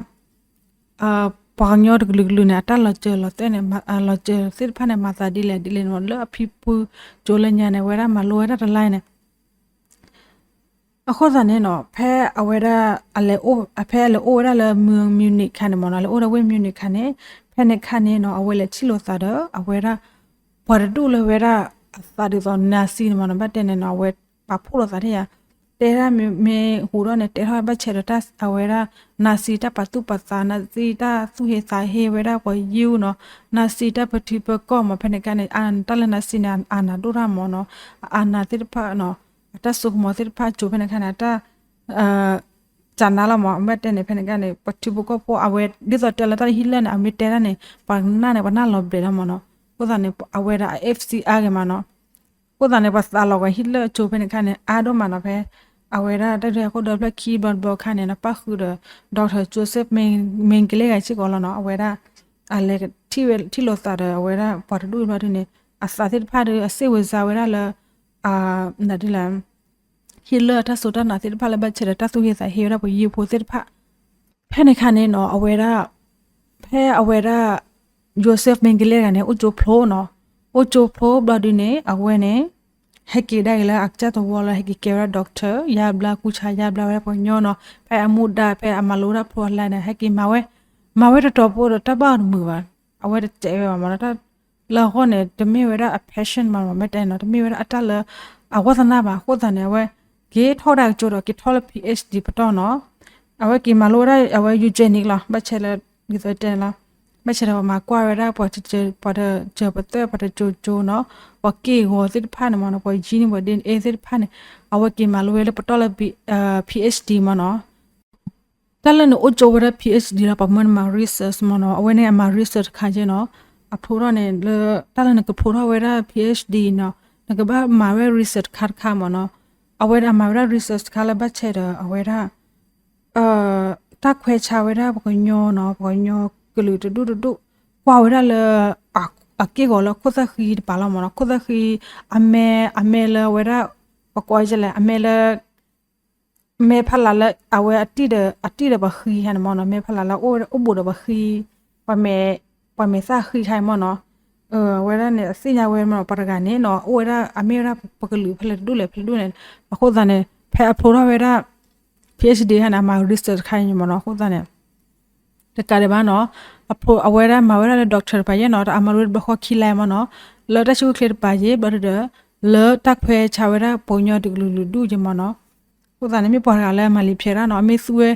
ပှၤကညီတကလုာ်ကလုာ်န့ၣ် အတၢ်လီၤစၢၤလီၤသွဲၣ်န့ၣ် လီၤစၢၤသ့ၣ်တဖၣ်န့ၣ် မၤသးဒ်လဲၣ်ဒ်လဲၣ်န့ၣ် လၢအဖံဖုကၠိလၢညါန့ၣ် အဝဲဒၣ်မၤလိဝဲဒၣ်တလါန့ၣ် အဃိသတးန့ၣ်နီၤ ဖဲအဝဲဒၣ် အလဲၤအိၣ် ဖဲအလဲၤအိၣ်ဝဲဒၣ်လၢ Munich ခါန့ၣ်မ့ၢ်နီၤ, လဲၤအိၣ်ဝဲဒၣ်ဝ့ၢ် Munich ခါန့ၣ်, ဖဲန့ၣ်ခါန့ၣ်နီၤ အဝဲလဲၤထံၣ်လိာ်သးဒီး အဝဲဒၣ် ပှၤတဒူၣ်လၢဝဲဒၣ် အသးဒ်သိး Nazi န့ၣ်မ့ၢ်နီၤ, ဘၣ်တဲန့ၣ်နီၤ အဝဲပာ်ဖှိၣ်လိာ်သးထံၣ်ယၤ, တဲဒၣ်မ့ၢ်ဟူးထီၣ်န့ၣ် တဲထီၣ်ဘၣ်ဆဲးဒီးတၢ် အဝဲဒၣ် Nazi တၢ်ပာ်သူၣ်ပာ်သး Nazi တၢ်သူၣ်ဟ့သးဟ့ဝဲဒၣ်ပှၤယိၤနီၤ, Nazi တၢ်ပထံပကီၢ်မ့ၢ် ဖဲန့ၣ်ခါန့ၣ် တၢ်လၢ Nazi န့ၣ် အနးဒိၣ်တၢ်မ့ၢ်နီၤ, အနးသ့ၣ်တဖၣ်နီၤ, အတၢ်စိကမီၤသ့ၣ်တဖၣ်ကၠိဖဲန့ၣ်ခါန့ၣ် တၢ် စးနါလီၤမ့ၢ် ဘၣ်တဲန့ၣ် ဖဲန့ၣ်ခါန့ၣ် ပထံပကီၢ်ဖိ အဝဲ ဒ်သိးတဲလၢတၢ်ဟံးလၢန့ၣ် အမ့ၢ်တဲဒၣ်န့ၣ် ပှၤကနၣ်န့ၣ် ပှၤနၢ်လီၤဘျဲးလီၤမ့ၢ်နီၤ, အဃိသတးန့ၣ် အဝဲဒၣ်အ F C အါဂ့ၤမ့ၢ်နီၤ, အဃိသတးန့ၣ် ပှၤသးလီၤဝဲဟံၣ်လၢအကၠိဖဲန့ၣ်ခါန့ၣ် အါဒိၣ်မးနီၤ, ဖဲအဝဲဒၣ်တၢ်ဒုးအခိၣ်ဒီဖျၢၣ်ခံဘျီတဘျီခါန့ၣ်နီၤ ပၣ်ဃုာ်ဒီး doctor Joseph Mengele ဂၤစ့ၢ်ကီးလီၤနီၤ, အဝဲဒၣ် အလဲၤထံၣ်လိာ်သးဒီး အဝဲဒၣ်ပှၤတဒူၣ်ဘျီဒုန့ၣ် အသးသ့ၣ်တဖၣ်ဒီး အစ့ဝဲၤစါဝဲဒၣ်လၢ ဒ်လဲၣ် ဟံၣ်လၢအတၢ်စိတၢ်နာ်သ့ၣ်တဖၣ်လၢ ဘၣ်ဆဲးဒီးတၢ်သူၣ်ဟ့သးဟ့ဝဲဒၣ်ပှၤယိၤဖိသ့ၣ်တဖၣ်, ဖဲန့ၣ်ခါန့ၣ်နီၤ အဝဲဒၣ် ဖဲအဝဲဒၣ် Joseph Mengele တဂၤန့ၣ် အိၣ်ကၠိဖျိနီၤ, အိၣ်ကၠိဖျိဘျီဒုန့ၣ် အဝဲန့ၣ် ဟဲက့ၤဒၣ်က့ၤလၢအကစၢ်သဝီလၢ ဟဲက့ၤကဲဝဲဒၣ် doctor ယါဘျါကူဆါယါဘျါဝဲဒၣ်ပှၤကညီနီၤ, ဖဲအမူဒါ ဖဲအမၤလိဝဲဒၣ်ဖျိအလါန့ၣ် ဟဲက့ၤမၤဝဲ မၤဝဲတတီၤဖိဒီးတၢ်ဘၣ်အီၤတမုာ်ဘၣ်, အဝဲတစဲးဝဲဘၣ်မ့ၢ်နီၤ, တၢ်လၢအဂီၢ်န့ၣ် တမ့ၢ်ဝဲဒၣ်အ passion ဘၣ်မ့ၢ်နီၤ, မ့ၢ်တဲနီၤ တမ့ၢ်ဝဲဒၣ်အတၢ်လၢ အဝီသနာဘၣ်, အဃိသတးန့ၣ် အဝဲ က့ၤထီၣ်ဝဲဒၣ်ကၠိဒီး က့ၤထီၣ်လၢ PhD ပတီၢ်နီၤ, အဝဲက့ၤမၤလိဝဲဒၣ် အဝဲ eugenic လီၤ, ဘၣ်ဆဲးလၢ ဒ်သိးတဲန့ၣ်လီၤ, ဘၣ်ဆဲးဒီးပှၤမၤကွၢ်ဝဲဒၣ် ပှၤတစၢၤပသွဲၣ် ပှၤတကၠိကၠိနီၤ, ပှၤက့ၢ်ဂီၤသ့ၣ်တဖၣ်န့ၣ်မ့ၢ်နီၤ, ပှၤ gene ပှၤ DNA သ့ၣ်တဖၣ်န့ၣ်, အဝဲက့ၤမၤလိဝဲလၢပတီၢ်လၢ PhD မ့ၢ်နီၤ တၢ်လၢနအိၣ်ကၠိဝဲဒၣ် PhD လီၤ ပှၤမၢနမၤ research မ့ၢ်နီၤ, အဝဲန့ၣ်အမၤ research တခါက့နီၤ, အဖျိထီၣ်န့ၣ်လၢ တၢ်လၢနကဖျိထီၣ်ဝဲဒၣ် PhD နီၤ, နကဘၣ်မၤဝဲ research တခါတခါမ့ၢ်နီၤ, အဝဲဒၣ်မၤဝဲဒၣ် research တခါလၢဘၣ်ဆဲးဒီး အဝဲဒၣ် တၢ်ခွဲးဆါဝဲဒၣ်ပှၤကညီနီၤ, ပှၤကညီကလုာ်တဒူၣ်တဒူၣ်, ကွၢ်ဝဲဒၣ်လၢ အက့ၢ်ဂီၤလၢခိၣ်သၣ်ဃံတပၤလီၤမ့ၢ်နီၤ, ခိၣ်သၣ်ဃံ အမဲ အမဲလၢဝဲဒၣ် ပကိးလဲၣ် အမဲလၢ မဲဖးလးလၢ အဝဲအတံၢ်ဒီး အတံၢ်ဒီးပှၤဃံဟဲန့ၣ်မ့ၢ်နီၤ, မဲဖးလးလၢအိၣ်ဘူးဒီးပှၤဃံ, ပှၤမဲာ်သၣ်ဃံခါမ့ၢ်နီၤ, အဝဲဒၣ်န့ၣ် အသ့ၣ်ညါဝဲမ့ၢ်နီၤ, ပှၤတဂၤန့ၣ်နီၤ အိၣ်ဝဲဒၣ် အမ့ၢ်ဝဲဒၣ်ပကလုာ်ဖဲလဲၣ်တဒူၣ်လဲၣ်ဖဲလဲၣ်တဒူၣ်န့ၣ်, အဃိသတးန့ၣ် ဖဲအဖျိထီၣ်ဝဲဒၣ် PhD PhD ဟဲန့ၣ် အမၤ research တခါအံၤမ့ၢ်နီၤ. အဃိသတးန့ၣ် တကးဒံးဘၣ်နီၤ, အဖိအဝဲဒၣ်မၤဝဲဒၣ်လၢ doctor တပၤယဲၢ်နီၤ, တၢ်အမၤလိတဘျီဃီခံလဲမ့ၢ်နီၤ, လၢတၢ်ဆူၣ်ချ့တပၤယဲၢ် ဘျီဒီး လၢတၢ်ခွဲးဆါဝဲဒၣ်ပှၤကညီတကလုာ်လုာ်ဒူၣ်ယဲၢ်မ့ၢ်နီၤ. အဃိသတးန့ၣ် မ့ၢ်ပှၤတဂၤလၢမၤလံၤဖျဲးတၢ်နီၤ, အမ့ၢ်သူဝဲ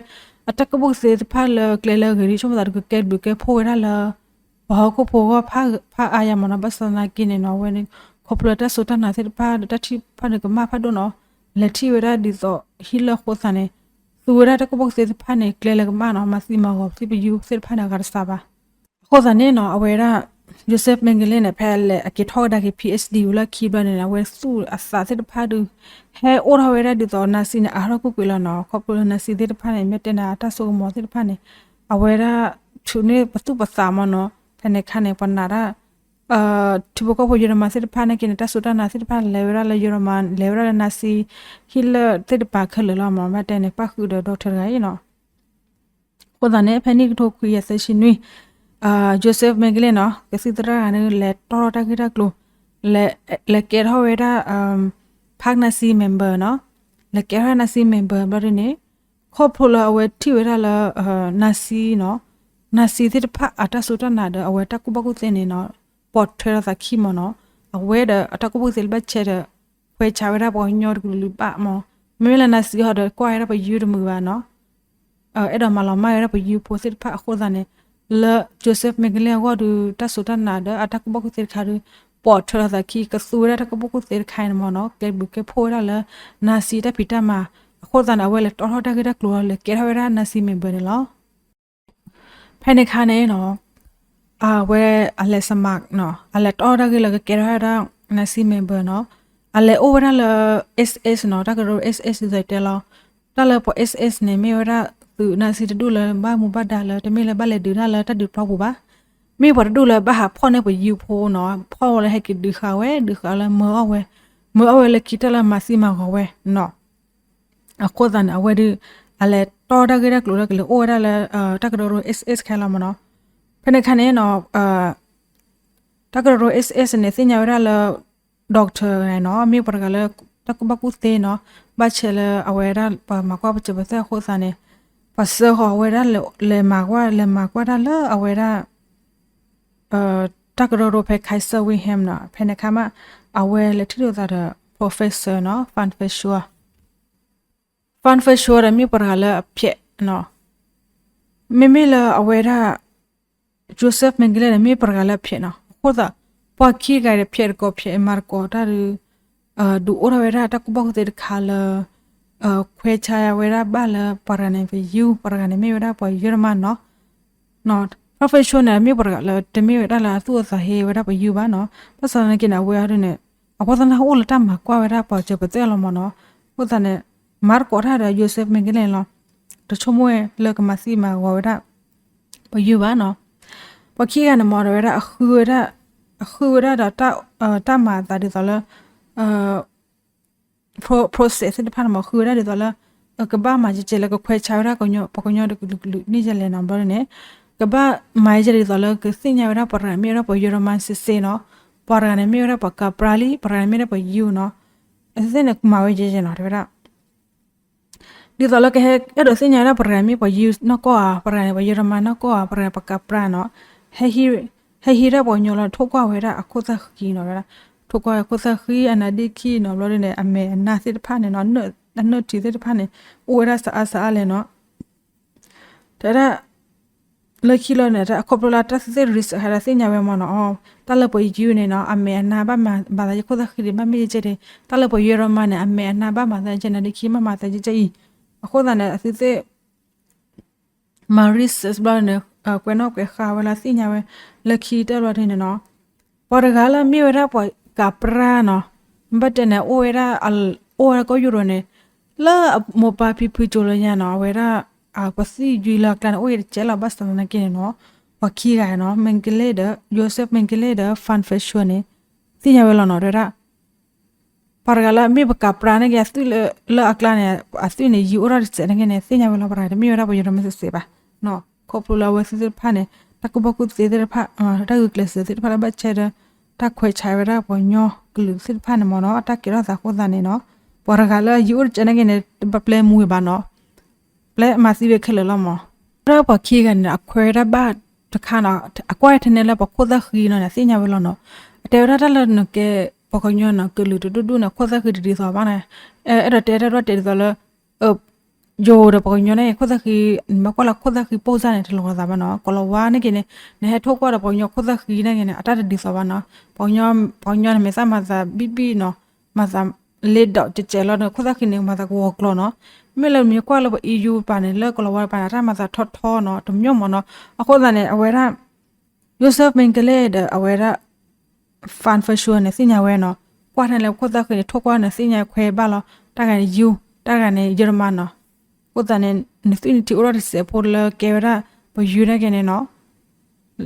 အတၢ်ကူၣ်ဘၣ်ကူၣ်သ့သ့ၣ်တဖၣ်လၢကျဲလၢအဂ့ၤဒ် ဆိကမိၣ်သးတကကဲဘျုးကဲဖှိၣ် ဝဲဒၣ်လၢ ပှၤဟီၣ်ခိၣ်ဖိအဂီၢ်ဖးအါယဲၢ်မ့ၢ်နီၤ. ဘၣ်ဆၣ်သနာ်က့န့ၣ်နီၤ, အဝဲန့ၣ် ခီဖျိတၢ်စူၢ်တၢ်နာ်သ့ၣ်တဖၣ်ဒီး တၢ်ထံၣ်တဖၣ်န့ၣ်ကမၣ်ဖးဒိၣ်နီၤ, လဲၤထံၣ်ဝဲဒၣ်ဒ်သိးဟံၣ်လၢအဃိသတးန့ၣ် သူဝဲဒၣ်တၢ်ကူၣ်ဘၣ်ကူၣ်သ့သ့ၣ်တဖၣ်န့ၣ် ကျဲလၢကမၣ်နီၤ, မၤသံမၤဂီၤသ့ၣ်ပယူၤသ့ၣ်တဖၣ်န့ၣ် အဂၤတစှၤဘၣ်. အဃိသတးန့ၣ်နီၤ, အဝဲဒၣ် Joseph Mengele န့ၣ် ဖဲလဲၤအက့ၤထီၣ်ဝဲဒၣ်က့ၤ PhD ဝံၤလၢခံဘျီန့ၣ် အဝဲသူၣ်အသးသ့ၣ်တဖၣ်ဒီး ဟဲအိၣ်ထီၣ်ဝဲဒၣ်ဒ်သိး Nazi န့ၣ် အါထီၣ်ကွ့ၢ်ကွ့ၢ်လီၤနီၤ. ခီဖျိလၢ Nazi သ့ၣ်တဖၣ်န့ၣ် မ့ၢ်တဲန့ၣ် အတၢ်စိကမီၤသ့ၣ်တဖၣ်န့ၣ် အဝဲဒၣ် ထုးန့ၢ်ပသူၣ်ပသးမ့ၢ်နီၤ. ဖဲန့ၣ်အခါန့ၣ် ပှၤနာ်ဒၣ် ထံဖိကီၢ်ဖိယိၤရမၤသ့ၣ်တဖၣ်နာ်က့န့ၣ် တၢ်စူၢ်တၢ်နာ်သ့ၣ်တဖၣ် လဲၤဝဲဒၣ်လၢယိၤရမၤ လဲၤဝဲဒၣ်လၢ Nazi Hitler သ့ၣ်တဖၣ်ခဲလၢာ်လီၤမ့ၢ်နီၤ. ဘၣ်တဲန့ၣ် ပၣ်ဃုာ်ဒီး doctor တဂၤအံၤနီၤ. အဃိသတးန့ၣ် ဖဲနံၣ်ကထိခွံကယၤသၢဆံနွံ Joseph Mengele နီၤ, ကသံၣ်သရၣ်တဂၤန့ၣ် လဲၤတီၢ်ထီၣ်တၢ်ဂ့ၢ်တၢ်ကျိၤ, လဲၤကဲထီၣ်ဝဲဒၣ် ဖး Nazi member နီၤ, လဲၤကဲထီၣ် Nazi member ဘျီဒ်န့ၣ် ခီဖျိလၢအဝဲထံၣ်ဝဲဒၣ်လၢ Nazi နီၤ, Nazi သ့ၣ်တဖၣ်အတၢ်စူၢ်တၢ်နာ်ဒီး အဝဲတၢ်ကူၣ်ဘၣ်ကူၣ်သ့န့ၣ်နီၤ, ပိာ်ထွဲလီၤသးခံမ့ၢ်နီၤ. အဝဲဒီးအတၢ်ကူၣ်ဘၣ်ကူၣ်သ့လၢဘၣ်ဆဲဒီး ခွဲးဆါဝဲဒၣ်ပှၤကညီတကလုာ်လုာ်ဘၣ်မ့ၢ်, မ့မ့ၢ်လၢ Nazi ဟီဒီး ကွၢ်ဝဲဒၣ်ပယုၢ်တမုာ်ဘၣ်နီၤ. အဲၣ်ဒိးမၤလီၤမၢ်ဝဲဒၣ်ပယုၢ်ဖိသ့ၣ်တဖၣ်အဃိသတးန့ၣ် လၢ Joseph Mengele အဂီၢ်ဒီး တၢ်စူၢ်တၢ်နာ်ဒီးအတၢ်ကူၣ်ဘၣ်ကူၣ်သ့တခါဒီး ပိာ်ထွဲလီၤသးခံ ကသူဝဲဒၣ်တၢ်ကူၣ်ဘၣ်ကူၣ်သ့တခါန့ၣ်မ့ၢ်နီၤ, ကဲဘျုးကဲဖှိၣ်ဝဲဒၣ်လၢ Nazi တၢ်ဖံးတၢ်မၤအဃိသတးန့ၣ် အဝဲလဲၤတီၢ်ထီၣ်တၢ်ဂ့ၢ်တၢ်ကျိၤလီၤ, လဲၤကဲထီၣ်ဝဲဒၣ် Nazi member န့ၣ်လီၤ. ဖဲန့ၣ်အခါန့ၣ်နီၤ အဝဲအလဲၤ စမးနီၤ, အလဲၤတီၢ်တၢ်ဂ့ၢ်လၢကကဲထီၣ်ဝဲဒၣ် Nazi member နီၤ, အလဲၤအိၣ်ဝဲဒၣ်လၢ SS နီၤ, တၢ်ကရၢ SS ဒ်သိးတဲလီၤ. တၢ်လၢပှၤ SS န့ၣ် မ့ၢ်ဝဲဒၣ်သုး Nazi တဒူၣ်လၢဘၣ်မူဘၣ်ဒါလၢ တမ့ၢ်လၢဘၣ်လဲၤဒုးတၢ်လၢတၢ်ဒုးပျီပူၤဘၣ်. မ့ၢ်ပှၤတဒူၣ်လၢဘၣ်ဟးဖီၣ်န့ၢ်ပယုၢ်ဖိနီၤ, ဖီၣ်ဝဲလၢဟဲက့ၤဒုးဃာ်ဝဲ ဒုးဃာ်လၢမၢအီၣ်ဝဲ, မၢအီၣ်ဝဲလၢခံတၢ်လၢမၤသံမၤဂီၤဝဲနီၤ. အဃိသတးန့ၣ် အဝဲဒုး အလဲၤတီၢ်တၢ်ဂ့ၢ်တၢ်ကျိၤလၢကလဲၤအိၣ်ဝဲဒၣ်လၢ တၢ်ကရၢကရိ SS ခဲလီၤမ့ၢ်နီၤ. ဖဲန့ၣ်အခါန့ၣ်နီၤ တၢ်ကရၢကရိ SS န့ၣ် သ့ၣ်ညါဝဲဒၣ်လၢ doctor နီၤ, မ့ၢ်ပှၤတဂၤလၢ တၢ်ကူၣ်ဘၣ်ကူၣ်သ့နီၤ, ဘၣ်ဆဲလၢအဝဲဒၣ်ပှၤမၤကွၢ်ပစၢၤပသွဲၣ်အဃိသတးန့ၣ် ပှၤစၢဃီၤဝဲဒၣ် လဲၤမၤကွၢ် လဲၤမၤကွၢ်တၢ်လၢအဝဲဒၣ် တၢ်ကရၢကရိဖဲ Kaiser Wilhelm နီၤ. ဖဲန့ၣ်အခါမး အဝဲလဲၤထံၣ်လိာ်သးဒီး professor နီၤ Van Verschuur, Van Verschuur ဒီးမ့ၢ်ပှၤတဂၤလၢအဖျဲးနီၤ. မ့မ့ၢ်လၢအဝဲဒၣ် Joseph Mengele န့ၣ် မ့ၢ်ပှၤတဂၤလၢအဖျဲးနီၤ. အဃိသတး ပှၤခံဂၤဒီးဖျဲးတကိးဖျဲးမၤတကိးတၢ်ဒီး ဒုးအိၣ်ထီၣ်ဝဲဒၣ်တၢ်ကူၣ်ဘၣ်ကူၣ်သ့တခါလၢ ခွဲးဆါဝဲဒၣ်ဘၣ်လၢပှၤတဂၤန့ၣ် ပယုၢ် ပှၤတဂၤန့ၣ်မ့ၢ်ဝဲဒၣ်ပှၤယိၤရမၢ်နီၤ. Van Verschuur န့ၣ် မ့ၢ်ပှၤတဂၤလၢတမ့ၢ်ဝဲဒၣ်လၢအသူၣ်အသးဟ့ဝဲဒၣ်ပယုၢ်ဘၣ်နီၤ. ဘၣ်ဆၣ်သနာ်က့န့ၣ် အဝဲအီၤဒ်န့ၣ် အဃိသတးန့ၣ် အိၣ်လၢတၢ်မၤကွၢ်ဝဲဒၣ်ပှၤစၢၤပသွဲၣ်လီၤမ့ၢ်နီၤ. အဃိသတးန့ၣ် မၤတကိးတၢ်ဒီး Joseph Mengele န့ၣ်လီၤ. တဆိကမိၣ်ဝဲလၢကမၤသံမၤဂီၤဝဲဒၣ် ပယုၢ်ဘၣ်နီၤ. ပှၤခံဂၤန့ၣ်မ့ၢ်ဒီးဝဲဒၣ် အဃုဝဲဒၣ် အဃုဝဲဒၣ်ဒီး တၢ်မၤအသးဒ်သိးလၢ process သ့ၣ်တဖၣ်န့ၣ်မ့ၢ် ဃုဝဲဒၣ်ဒ်သိးလၢ ကဘၣ်မၤကဲကဲလၢကခွဲးဆါဝဲဒၣ်ပှၤကညီတကလုာ်ကလုာ်န့ၣ်ယဲလဲၣ်နီၤ. ဘျီဒ်န့ၣ် ကဘၣ်မၤယဲဒ်သိးလၢကသ့ၣ်ညါဝဲဒၣ်ပှၤတဂၤန့ၣ်မ့ၢ်ဝဲဒၣ်ပှၤယိၤရမၢ်စ့စ့နီၤ. ပှၤတဂၤန့ၣ်မ့ၢ်ဝဲဒၣ်ပှၤကးပြၢလံ, ပှၤတဂၤန့ၣ်မ့ၢ်ဝဲဒၣ်ပှၤယိၤနီၤ. အသ့ၣ်န့ၣ် ကမၤဝဲယဲယဲနီၤ တဲဝဲဒၣ် ဒ်သိးလၢကဟဲအဲၣ်ဒိးသ့ၣ်ညါဝဲဒၣ်ပှၤတဂၤန့ၣ်မ့ၢ်ပှၤယိၤနီၢ်ကီၢ်ဧါ, ပှၤတဂၤန့ၣ် ပှၤယိၤရမၢ်နီၢ်ကီၢ်ဧါ, ပှၤတဂၤန့ၣ် ပှၤကးပြၢနီၤ. ဟဲဟံးဒၣ်ပှၤကညီလီၤ ထိၣ်ကွၢ်ဝဲဒၣ်အခိၣ်သၣ်ဃံနီၤ တဲဝဲဒၣ်. ထိၣ်ကွၢ်ဝဲခိၣ်သၣ်ဃံ အနါဒ့ခံနီၤ. ဘျီဒ်န့ၣ် အမဲာ်အနါသ့ၣ်တဖၣ်န့ၣ်နီၤ, အနၢၣ်ထံသ့ၣ်တဖၣ်န့ၣ် အိၣ်ဝဲဒၣ်စးအါစးအါလဲၣ်နီၤ. တဲဒၣ် လၢခံလီၤန့ၣ် တၢ်ခီဖျိလၢတၢ်သ့ၣ် research ဟဲဒၣ်သ့ၣ်ညါဝဲမ့ၢ်နီၤ, တၢ်လၢပှၤယိၤန့ၣ်နီၤ အမဲာ်အနါဘၣ်မၤသး ယခိၣ်သၣ်ဃံဒံး ဘၣ်မ့ၢ်ယကဲဒံး, တၢ်လၢပှၤယိၤရမၢ်န့ၣ် အမဲာ်အနါဘၣ်မၤသး ယနါဒ့ခံဘၣ်မၤသး ယကအံၤ. အဃိသတးန့ၣ် အသုသ့ၣ် မၤ research ဘျီန့ၣ် ကွဲးနီၣ်ကွဲးဃါဝဲလၢသ့ၣ်ညါဝဲ လၢခံတၢ်ဘျီဒ်န့ၣ်နီၤ, ပှၤတဂၤလၢမ့ၢ်ဝဲဒၣ်ပှၤကးပြၢနီၤ, ဘၣ်တဲန့ၣ် အိၣ်ဝဲဒၣ် အိၣ်ဝဲဒၣ်ကီၢ်ယူရိးန့ၣ် လၢမိၢ်ပၢ်ဖံဖုကၠိလၢညါနီၤ, အဝဲဒၣ် ပှၤသံယွံလၢအကျါန့ၣ် အိၣ်ဝဲတကဲလီၤ. ဘၣ်ဆၣ်သနာ်က့န့ၣ်နီၤ ပှၤခံဂၤနီၤ Mengele ဒီး Joseph Mengele ဒီး Van Verschuur န့ၣ် သ့ၣ်ညါဝဲလီၤနီၤ တဲဝဲဒၣ် ပှၤတဂၤလၢမ့ၢ်ပကးပြၢန့ၣ်က့ အသွံၣ်လၢအကျါန့ၣ် အသွံၣ်န့ၣ် ယံၤအိၣ်ထီၣ်တစဲးန့ၣ်က့န့ၣ် သ့ၣ်ညါဝဲလီၤ. ပှၤတဂၤတမ့ၢ်ဝဲဒၣ်ပှၤယိၤရမၢ်စ့စ့ဘၣ်နီၤ. ခီဖျိလၢအဝဲသ့ၣ်သ့ၣ်တဖၣ်န့ၣ် တၢ်ကူၣ်ဘၣ်ကူၣ်သ့သ့ၣ်တဖၣ် တၢ်ဂုာ်ကျဲးစၢးသ့ၣ်တဖၣ်လၢဘၣ်ဆဲဒီး တၢ်ခွဲးဆါဝဲဒၣ်ပှၤကညီကလုာ်သ့ၣ်တဖၣ်န့ၣ်မ့ၢ်နီၤ အတၢ်ကဲထီၣ်သးအဃိသတးန့ၣ်နီၤ ပှၤတဂၤလၢယံၤအိၣ်တစဲးန့ၣ်က့န့ၣ် တဘၣ်ပျဲမူဝဲဘၣ်နီၤ. လၢအမၤသံဝဲခဲလၢာ်လီၤမး. ဒီးပှၤခံဂၤန့ၣ် အခွဲးဝဲဒၣ်ဘၣ်တခါနီၤ, အကွၢ်ထဲန့ၣ်လၢပှၤခိၣ်သၣ်ဃံနီၤန့ၣ် အသ့ၣ်ညါဝဲလီၤနီၤ. အတဲဝဲဒၣ်တၢ်လၢနကဲ ပှၤကညီနီၤ ကလုာ်တဒူၣ်ဒူၣ်န့ၣ် ခိၣ်သၣ်ဃံတဒ်သိးဘၣ်န့ၣ်, အဲၣ်ဒိးတဲတၢ်ဒိၣ်တဲဒ်သိးလၢ ယိၤဒီးပှၤကညီန့ၣ် ခိၣ်သၣ်ဃံ, နမ့ၢ်ကွၢ်လၢခိၣ်သၣ်ဃံပိၢ်စၢ်န့ၣ် တလီၤဂာ်သးဘၣ်နီၤ. ကိၤလၤဝါန့ၣ်က့န့ၣ် နဟဲထိၣ်ကွၢ်ဒီးပှၤကညီခိၣ်သၣ်ဃံန့ၣ်က့န့ၣ် အတၢ်တဒ်သိးဘၣ်နီၤ. ပှၤကညီ, ပှၤကညီန့ၣ် မ့ၢ်သးမၤသးဘံၣ်ဘံၣ်နီၤ, မၤသးလ့ဒီးကဲးကဲးလီၤဒီး ခိၣ်သၣ်ဃံန့ၣ် မၤသးကဝီၤကျိၤနီၤ. မ့မ့ၢ်လၢနမ့ၢ်ကွၢ်လၢပှၤ E U ပၤန့ၣ် လၢကိၤလၤဝါပၤန့ၣ် အတၢ်မၤသးထီထီနီၤ, တမံၤမးနီၤ. အဃိသတးန့ၣ် အဝဲဒၣ် Joseph Mengele ဒီးအဝဲဒၣ် Fang Fengshun န့ၣ် သ့ၣ်ညါဝဲနီၤ, ကွၢ်ထဲလၢခိၣ်သၣ်ဃံန့ၣ် ထိၣ်ကွၢ်န့ၣ် သ့ၣ်ညါခွဲးဘၣ်လီၤ. တၢ်ဂၤန့ၣ် ယိၤ, တၢ်ဂၤန့ၣ် ယီၢ်မၢ်နီၤ. အဃိသတးန့ၣ် နသွံၣ်နထံအိၣ်ထီၣ်တစဲးဖိလၢကဲဝဲဒၣ်ပယီၤန့ၣ်က့န့ၣ်နီၤ.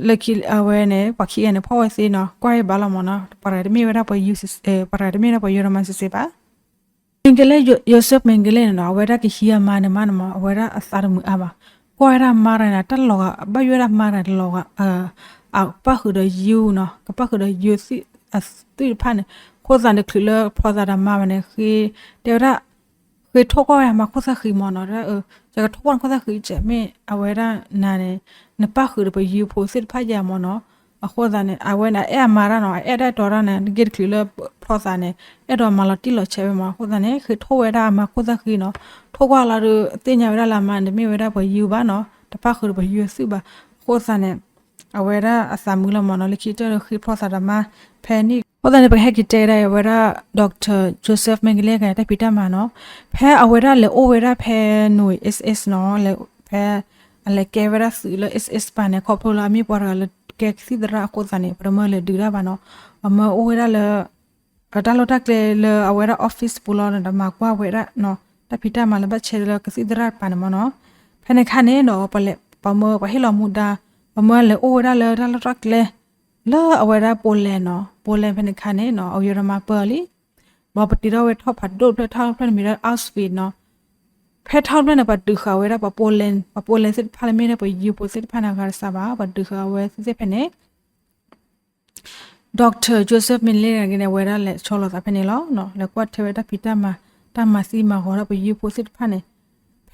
လၢခံအဝဲန့ၣ် ပှၤခံဂၤန့ၣ် ဖီၣ်ဝဲသ့နီၤ, ကွၢ်အံၤဘၣ်လီၤမးနီၤ, ပှၤတဂၤတမ့ၢ်ဝဲဒၣ်ပယီၤ, ပှၤတဂၤတမ့ၢ်ဝဲဒၣ်ပယီၤမၢ်စ့စ့ဘၣ်. Mengele, Joseph Mengele န့ၣ်နီၤ, အဝဲဒၣ်ကဟံးအမါန့ၣ်မးန့ၣ်မး, အဝဲဒၣ်အသးတမုာ်အါဘၣ်. ကွၢ်ဝဲဒၣ်မါတဂၤန့ၣ် တၢ်လီၤဂာ်, ဘၣ်ယိၣ်ဝဲဒၣ်မါတဂၤန့ၣ် တလီၤဂာ်, အကပၣ်ဃုာ်ဒီးယိၤနီၤ, ကပၣ်ဃုာ်ဒီးယိၤအသွံၣ်တဖၣ်န့ၣ်, အဃိသတးန့ၣ်တချုးလၢဖျီသးဒီးမါဘၣ်န့ၣ် ဃ့တဲဝဲဒၣ်, ဃ့ထိၣ်ကွၢ်ဝဲဒၣ်မါခိၣ်သၣ်ဃံမးနီၤ, ယကထိၣ်ကွၢ်နခိၣ်သၣ်ဃံကဲး မ့ၢ်အဝဲဒၣ်နၤန့ၣ် နပၣ်ဃုာ်ဒီးပယိၤဖိသ့ၣ်တဖၣ်ယၤမးနီၤ. အဃိသတးန့ၣ် အဝဲန့ၣ် အဲၣ်အမါဒၣ်နီၤ, အအဲၣ်ဒၣ်တီဒၣ်န့ၣ် နဂ့ၢ်တချုးလၢဖျီသးန့ၣ် အဲၣ်ဒိးမၤလီၤတံၢ်လီၤဆဲးဝဲမး. အဃိသတးန့ၣ် ဃ့ထိၣ်ဝဲဒၣ်အမါခိၣ်သၣ်ဃံနီၤ, ထိၣ်ကွၢ်လီၤဒီး သ့ၣ်ညါဝဲဒၣ်လၢအမါန့ၣ် တမ့ၢ်ဝဲဒၣ်ပယိၤဘၣ်နီၤ, တပၣ်ဃုာ်ဒီးပယိၤအသွံၣ်ဘၣ်. အဃိသတးန့ၣ် အဝဲဒၣ်အသးမုာ်လီၤမးနီၤ, လၢခံကတၢၢ်ဒီးဃ့ဖျီသးဒီးမါဖဲန့ၣ်. အဃိသတးန့ၣ် ပကဟဲက့ၤတဲဒၣ်အဝဲဒၣ် Doctor Joseph Mengele တၢ်ဖံးတၢ်မၤနီၤ, ဖဲအဝဲဒၣ်လဲၤအိၣ်ဝဲဒၣ်ဖဲ နွံ SS နီၤ, ဖဲအလဲၤကဲဝဲဒၣ်သုးလၢ SS ပၤန့ၣ် ခီဖျိလၢအမ့ၢ်ပှၤတဂၤလၢကဲကသံၣ်သရၣ်အဃိသတးန့ၣ် ပတမၢလဲၤဒုးတၢ်ဘၣ်နီၤ, အမၢအိၣ်ဝဲဒၣ်လၢ တၢ်လီၢ်တၢ်ကျဲလၢအဝဲဒၣ် office ပူၤလီၤဒီး မၤကွၢ်ဝဲဒၣ်နီၤ, တၢ်ဖံးတၢ်မၤလၢဘၣ်ဆဲလၢကသံၣ်သရၣ်တပၤန့ၣ်မးနီၤ. ဖဲန့ၣ်ခါန့ၣ်နီၤ ပမၢပှၤဟ့ၣ်လီၤမူဒါ, ပမၢလဲၤအိၣ်ဝဲဒၣ်လၢတၢ်လီၢ်တၢ်ကျဲ လၢအဝဲဒၣ် Poland နီၤ, Poland ဖဲန့ၣ်ခါန့ၣ်နီၤ အယိၤဒမါပၢလံ, ဘၣ်ပတုာ်ထီၣ်ဝဲထီၣ်ဖးဒိၣ်တဖျၢၣ်, ထီၣ်ဖျၢၣ်န့ၣ်မ့ၢ်ဒၣ် Auschwitz နီၤ. ဖဲထီၣ်ဖျၢၣ်န့ၣ် ပှၤဒုးဃာ်ဝဲဒၣ်ပှၤ Poland, ပှၤ Poland သ့ၣ်တဖၣ်လၢမ့ၢ်ဒၣ်ပှၤယိၤဖိသ့ၣ်တဖၣ်န့ၣ် အဂၤတစှၤဘၣ်, ပှၤဒုးဃာ်ဝဲသ့ၣ်သ့ၣ်ဖဲန့ၣ် Doctor Joseph Mengele န့ၣ် အဝဲဒၣ်လဲၤဆီလီၤသးဖဲန့ၣ်လီၤ. လဲၤကွၢ်ထွဲဝဲတၢ်ဖံးတၢ်မၤ, တၢ်မၤသံမၤဂီၤဒီးပယိၤဖိသ့ၣ်တဖၣ်န့ၣ်,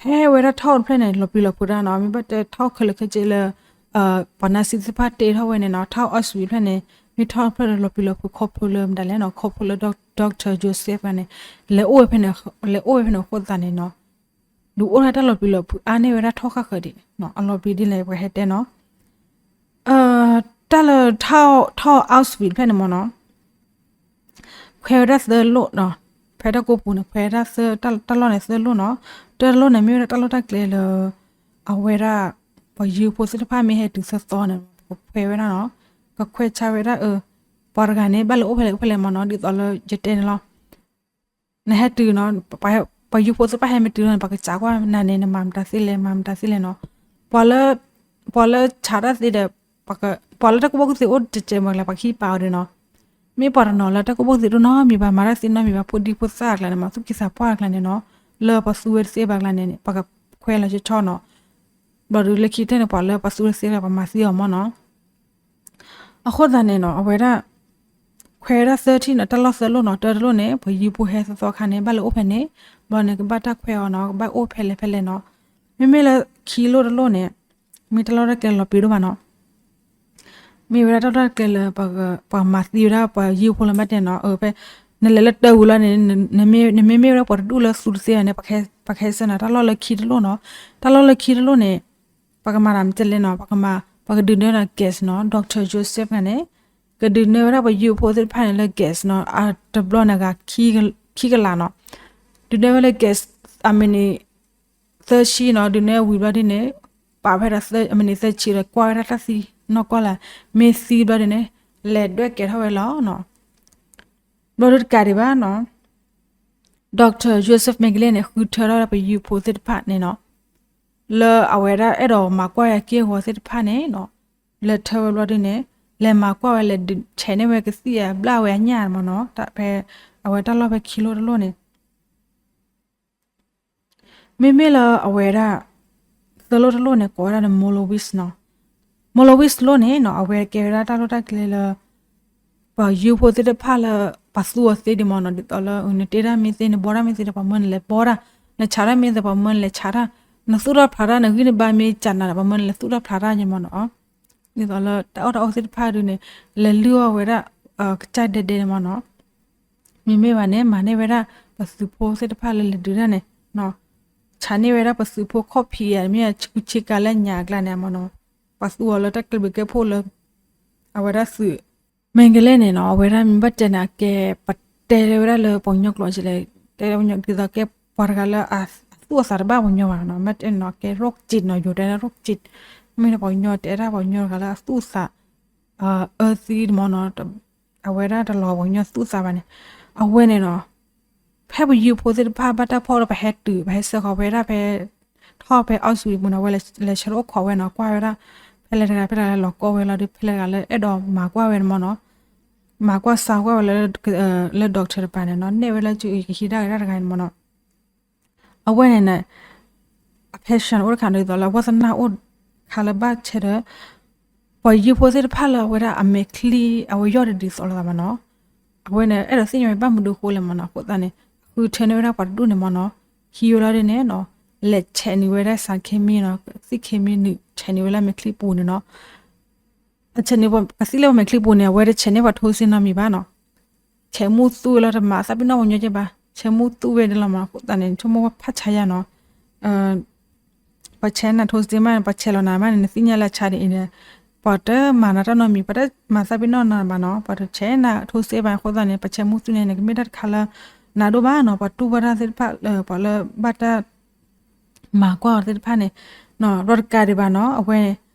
ဖဲဝဲဒၣ်ထီၣ်တဖျၢၣ်န့ၣ် လီၤပျံၤလီၤဖုးတၢ်နီၤ, မ့ၢ်ဘၣ်တဲထီၣ်ခဲလၢာ်ခဲဆ့လၢ ပှၤနၢ်စံၣ်သ့ၣ်တဖၣ်တ့ထီၣ်ဝဲန့ၣ်နီၤ, ထီၣ် Auschwitz ဖျၢၣ်န့ၣ် မ့ၢ်ထီၣ်တဖျၢၣ်ဒီးလီၤပျံၤလီၤဖုးခီဖျိလၢမတၤလဲၣ်နီၤ, ခီဖျိလၢ Doctor Joseph န့ၣ် လဲၤအိၣ်ဝဲဖဲန့ၣ်, လဲၤအိၣ်ဝဲဖဲန့ၣ်အဃိသတးန့ၣ်နီၤ ဒုးအိၣ်ထီၣ်တၢ်လီၤပျံၤလီၤဖုးအါန့ၢ်ဝဲဒၣ်ထီၣ်ဃၣ်ဃၢၤဒံး, အလီၤပျံၤဒ်လဲၣ်ပှၤဟဲတဲနီၤ. တၢ်လၢထီၣ် Auschwitz ဖျၢၣ်န့ၣ်မးနီၤ, ခွဲးဝဲဒၣ်သၢလိၣ်နီၤ, ဖဲတၢ်ကိးပူၤန့ၣ် ခွဲးဝဲဒၣ်တၢ်လီၢ်န့ၣ်သၢလိၣ်နီၤ, တၢ်တလိၣ်န့ၣ် မ့ၢ်ဝဲဒၣ်တၢ်လီၢ်တၢ်ကျဲလၢ အဝဲဒၣ် ပှၤယိၤဖိသ့ၣ်တဖၣ်မ့ၢ်ဟဲတုၤသၢသီန့ၣ် ကခွဲးဝဲဒၣ်နီၤ, ကခွဲးဆါဝဲဒၣ် ပှၤတဂၤန့ၣ် ဘၣ်လဲၤအိၣ်ဖဲလဲၣ်ဖဲလဲၣ်မးနီၤ, ဒ်သိးလၢယတဲန့ၣ်လီၤ. နဟဲတုၤနီၤ, ပှၤယိၤဖိသ့ၣ်တဖၣ်ဟဲမ့ၢ်တုၤလီၤန့ၣ် ပှၤကစံးကွၢ်နၤန့ၣ် နမၤမတၤသ့လဲၣ် မၤမတၤသ့လဲၣ်နီၤ. ပှၤလၢ ပှၤလၢဆးတၢ်သ့ဒီး ပှၤလၢတၢ်ကူၣ်ဘၣ်ကူၣ်သ့အိၣ်တစဲးမးကျါ ပှၤကဟံးပာ်အီၤဒီးနီၤ, မ့ၢ်ပှၤတနီၤလၢတၢ်ကူၣ်ဘၣ်ကူၣ်သ့တအိၣ်နီတမံၤဘၣ် မၤတၢ်သ့နီတမံၤဘၣ် ဖိဒံဖိသၣ်အကျါန့ၣ်မး သူၣ်က့သးပှၢ်အကျါန့ၣ်နီၤ, လၢပှၤသူဝဲတသ့ဘၣ်အကျါန့ၣ် ပှၤကခွဲးလီၤဆီဆီနီၤ. ဘျီဒုးလၢခံကတၢၢ်န့ၣ် ပှၤလၢပှၤသူဝဲတသ့လၢပှၤမၤသံအီၤမးနီၤ. အဃိသတးန့ၣ်နီၤ အဝဲဒၣ် ခွဲးဝဲဒၣ်သၢထံၣ်နီၤ တၢ်လီၢ်သၢလိၣ်နီၤ, တၢ်တလိၣ်န့ၣ် ပှၤယိၤဖိဟဲသီသီခါန့ၣ် ဘၣ်လဲၤအိၣ်ဖဲန့ၣ်, ဘျီန့ၣ် ကဘၣ်တၢ်ခွဲးအီၤနီၤ ကဘၣ်အိၣ်ဖဲလဲၣ်ဖဲလဲၣ်နီၤ. မ့မ့ၢ်လၢခံလိၣ်တလိၣ်န့ၣ် မ့ၢ်တၢ်လီၢ်တၢ်ကျဲလီၤပျံၤဒိၣ်မးနီၤ. မ့ၢ်ဝဲဒၣ်တၢ်လီၢ်တၢ်ကျဲလၢ ပှၤမၤသံဝဲဒၣ်ပှၤယိၤဖိလၢမ့ၢ်တဲနီၤ, ဖဲ နလဲၤလၢတၢ်ဝံၤလီၤန့ၣ် နမ့မ့ၢ်ဝဲဒၣ်ပှၤတဒူၣ်လၢသူတသ့ဘၣ်န့ၣ် ပကဟဲစၢၤနၤ တၢ်လီၢ်လၢခံတလိၣ်နီၤ. တၢ်လီၢ်လၢခံတလိၣ်န့ၣ် ပကမၤတၢ်မ့ၢ်တဲလဲၣ်နီၤ ပကမၤ ပှၤကဒုးနၢဝဲဒၣ် gas နီၤ, Doctor Joseph န့ၣ် ကဒုးနၢဝဲဒၣ်ပှၤယိၤဖိသ့ၣ်တဖၣ်န့ၣ်လၢ gas နီၤ, တဘျီန့ၣ်ဂၤ ခံကလးနီၤ, ဒုးနၢဝဲလၢ gas အမံးနံး သၢဆံနီၤ, ဒုးနၢဝံၤဘျီဒ်န့ၣ် ပာ်ဖဲဒၣ်အမံးနံးသၢဆံဒီး ကွၢ်ဝဲဒၣ်တၢ်သံနီၢ်ကီၢ်လၢ မ့ၢ်သံဘျီဒ်န့ၣ် လဲၤဒွဲၣ်ကဲထီၣ်ဝဲလီၤနီၤ. ဘျီဒုးတကးဒံးဘၣ်နီၤ Doctor Joseph Mengele န့ၣ် ဃုထၢထီၣ်ဝဲဒၣ်ပှၤယိၤဖိသ့ၣ်တဖၣ်န့ၣ်နီၤ, လၢအဝဲဒၣ်အဲၣ်ဒိးမၤကွၢ်ယၤက့ၢ်ဂီၤသ့ၣ်တဖၣ်န့ၣ်နီၤ, လဲၤထၢဝဲဘျီဒ်န့ၣ် လဲၤမၤကွၢ်ဝဲ လဲၤဆဲးန့ၢ်ဝဲကသံၣ်အဘျၣ်ဝဲအညၣ်မးနီၤ, တၢ်ဖဲအဝဲတၢ်လီၢ်ဖဲခံလိၣ်တလိၣ်န့ၣ် မ့မ့ၢ်လၢအဝဲဒၣ် သၢလိၣ်တလိၣ်န့ၣ် ကိးဝဲဒၣ်လၢ Molowitz နီၤ. Molowitz လိၣ်န့ၣ်နီၤ အဝဲကဲဝဲဒၣ်တၢ်လီၢ်တၢ်ကျဲလၢ ပှၤယိၤဖိသ့ၣ်တဖၣ်လၢ ပှၤသူအီၤသ့ဒံးမးနီၤ, ဒ်သိးလၢ နတ့တၢ်မ့ၢ်သ့ နဘှီတၢ်မ့ၢ်သ့ဒီး ပှၤမၢနလဲၤဘှီတၢ်, နဆးတၢ်မ့ၢ်သ့ ပှၤမၢနလဲၤဆးတၢ်, မ နသူၣ်ထီၣ်ဖျါတၢ်န့ၣ် ဂံၢ်နဘါမ့ၢ်ကနၤဒီး ပှၤမၢနလဲၤသူၣ်ထီၣ်ဖျါတၢ်ယဲမ့ၢ်နီၤ, ဒ်သိးလၢတၢ်အီၣ်တၢ်အီသ့ၣ်တဖၣ်ဒုန့ၣ် လဲၤလုၢ်အီၣ်ဝဲဒၣ် ကစၢ်ဒဲဒဲန့ၣ်မ့ၢ်နီၤ, မ့မ့ၢ်ဘၣ်န့ၣ် မၤန့ၢ်ဝဲဒၣ် ပသုးဖိသ့ၣ်တဖၣ်လၢလဲၤဒုးတၢ်န့ၣ် ဆးန့ၢ်ဝဲဒၣ်ပသုးဖိခီၣ်ဖံးဧါ မ့ၢ်ဆူဆ့ကၤလၢညါအကျါန့ၣ်မ့ၢ်နီၤ, ပှၤသူအီၤလၢတၢ်ကျဲၤဘျုးကဲဖိလၢ အဝဲဒၣ်သုး မ့ၢ်ကလဲၣ်န့ၣ်နီၤ, အဝဲဒၣ်မ့ၢ်ဘၣ်တဲန့ၣ် အကဲ ပတဲဝဲဒၣ်လၢပှၤကညီကျိာ်ကလဲၣ်, တဲဝဲဒ်သိးကဲ ပှၤတဂၤလၢအသူၣ်အသးတဘၣ်ပှၤကညီဘၣ်နီၤ, မ့ၢ်တဲနီၤ ကဲ โรคจิต နီၤ, ယိၤတဲလၢ โรคจิต, မ့ၢ်န့ၣ်ပှၤကညီတဲတၢ်ပှၤကညီတဂၤလၢအသူၣ်အသး အၢသံမ့ၢ်နီၤ, အဝဲဒၣ်တလီၤပှၤကညီသူၣ်သးဘၣ်န့ၣ်, အဝဲန့ၣ်နီၤ ဖဲပယုၢ်ဖိသ့ၣ်တဖၣ်ဘၣ်တၢ်ဖီၣ်ဒီး ပဟဲတုၤ ပဟဲဆှၢဃီၤဝဲဒၣ်ဖဲ ထီၣ်ဖဲ အီၣ်စူၤပူၤန့ၣ် အဝဲလဲၤဆၢအိၣ်ခိးဝဲနီၤ, ကွၢ်ဝဲဒၣ် ဖဲလဲၣ်တဂၤဖဲလဲၣ်တဂၤလီၤကီဝဲလီၤဒီး ဖဲလဲၣ်တဂၤလၢအဲၣ်ဒိးမၤကွၢ်ဝဲန့ၣ်မ့ၢ်နီၤ, မၤကွၢ်စါကွၢ်ဝဲလၢ လၢ doctor တပၤန့ၣ်နီၤ, နဲၣ်ဝဲလၢကဟံးဒၣ်ကဒါတဂၤန့ၣ်မ့ၢ်နီၤ, အဝဲန့ၣ်န့ၣ် အ passion အိၣ်တခါဒ်သိးလၢအဝါသနာအိၣ်တခါလၢဘၣ်ဆဲဒီး ပှၤယုၢ်ဖိသ့ၣ်တဖၣ်လၢအဝဲဒၣ်အမဲာ်ချံ အဝဲယီၢ်တဒ်သိးလိာ်သးဘၣ်နီၤ, အဝဲန့ၣ် အဲၣ်ဒိးသ့ၣ်ညါဝဲဘၣ်မနုၤအဃိလဲၣ်မ့ၢ်နီၤ, အဃိသတးန့ၣ် ဃုထၢန့ၢ်ဝဲဒၣ်ပှၤတဒူၣ်န့ၣ်မ့ၢ်နီၤ, ဟံးဝဲလီၤဒ်န့ၣ်နီၤ, လဲၤဆဲးန့ၢ်ဝဲဒၣ် สารเคมี နီၤ, သံၣ် เคมี နုာ် ဆဲးန့ၢ်ဝဲလၢမဲာ်ချံပူၤန့ၣ်နီၤ အဆဲးန့ၢ်ပှၤကသံၣ်လၢပမဲာ်ချံပူၤန့ၣ် အဝဲတဆဲးန့ၢ်ပှၤထိစ့နီတမံၤဘၣ်နီၤ, ဆဲးမူသူဝဲလီၤ တမၤသးပ့ၤနီၣ်ပှၤကညီကဲဘၣ်, ဆဲးမူသူဝဲဒၣ်လီၤမ့ၢ်နီၤ, အဃိသတးန့ၣ် ဆိကမိၣ်ဝဲဖးဆါယါနီၤ, ပှၤဆဲးနၤထိစ့မးန့ၣ် ပှၤဆဲးလီၤနၤမးန့ၣ် နသ့ၣ်ညါလၢဆါဒ်အံၤန့ၣ်, ပှၤတမၤနၤတၢ်နီတမံၤ ပှၤတမၤသးပ့ၤနီၣ်နၤဘၣ်နီၤ, ပှၤတဆဲးနၤထိစ့ဘၣ်အဃိသတးန့ၣ် ပှၤဆဲးမူသူန့ၣ် နကမ့ၢ်တၢ်တခါလၢ နၤဒိၣ်ဘၣ်နီၤ, ပှၤတူၢ်ဘၣ်တၢ်သ့ၣ်တဖၣ် ပှၤလၢဘၣ်တၢ် မၤကွၢ်အီၤသ့ၣ်တဖၣ်န့ၣ်, ဒီးတကးဒံးဘၣ်နီၤ အဝဲ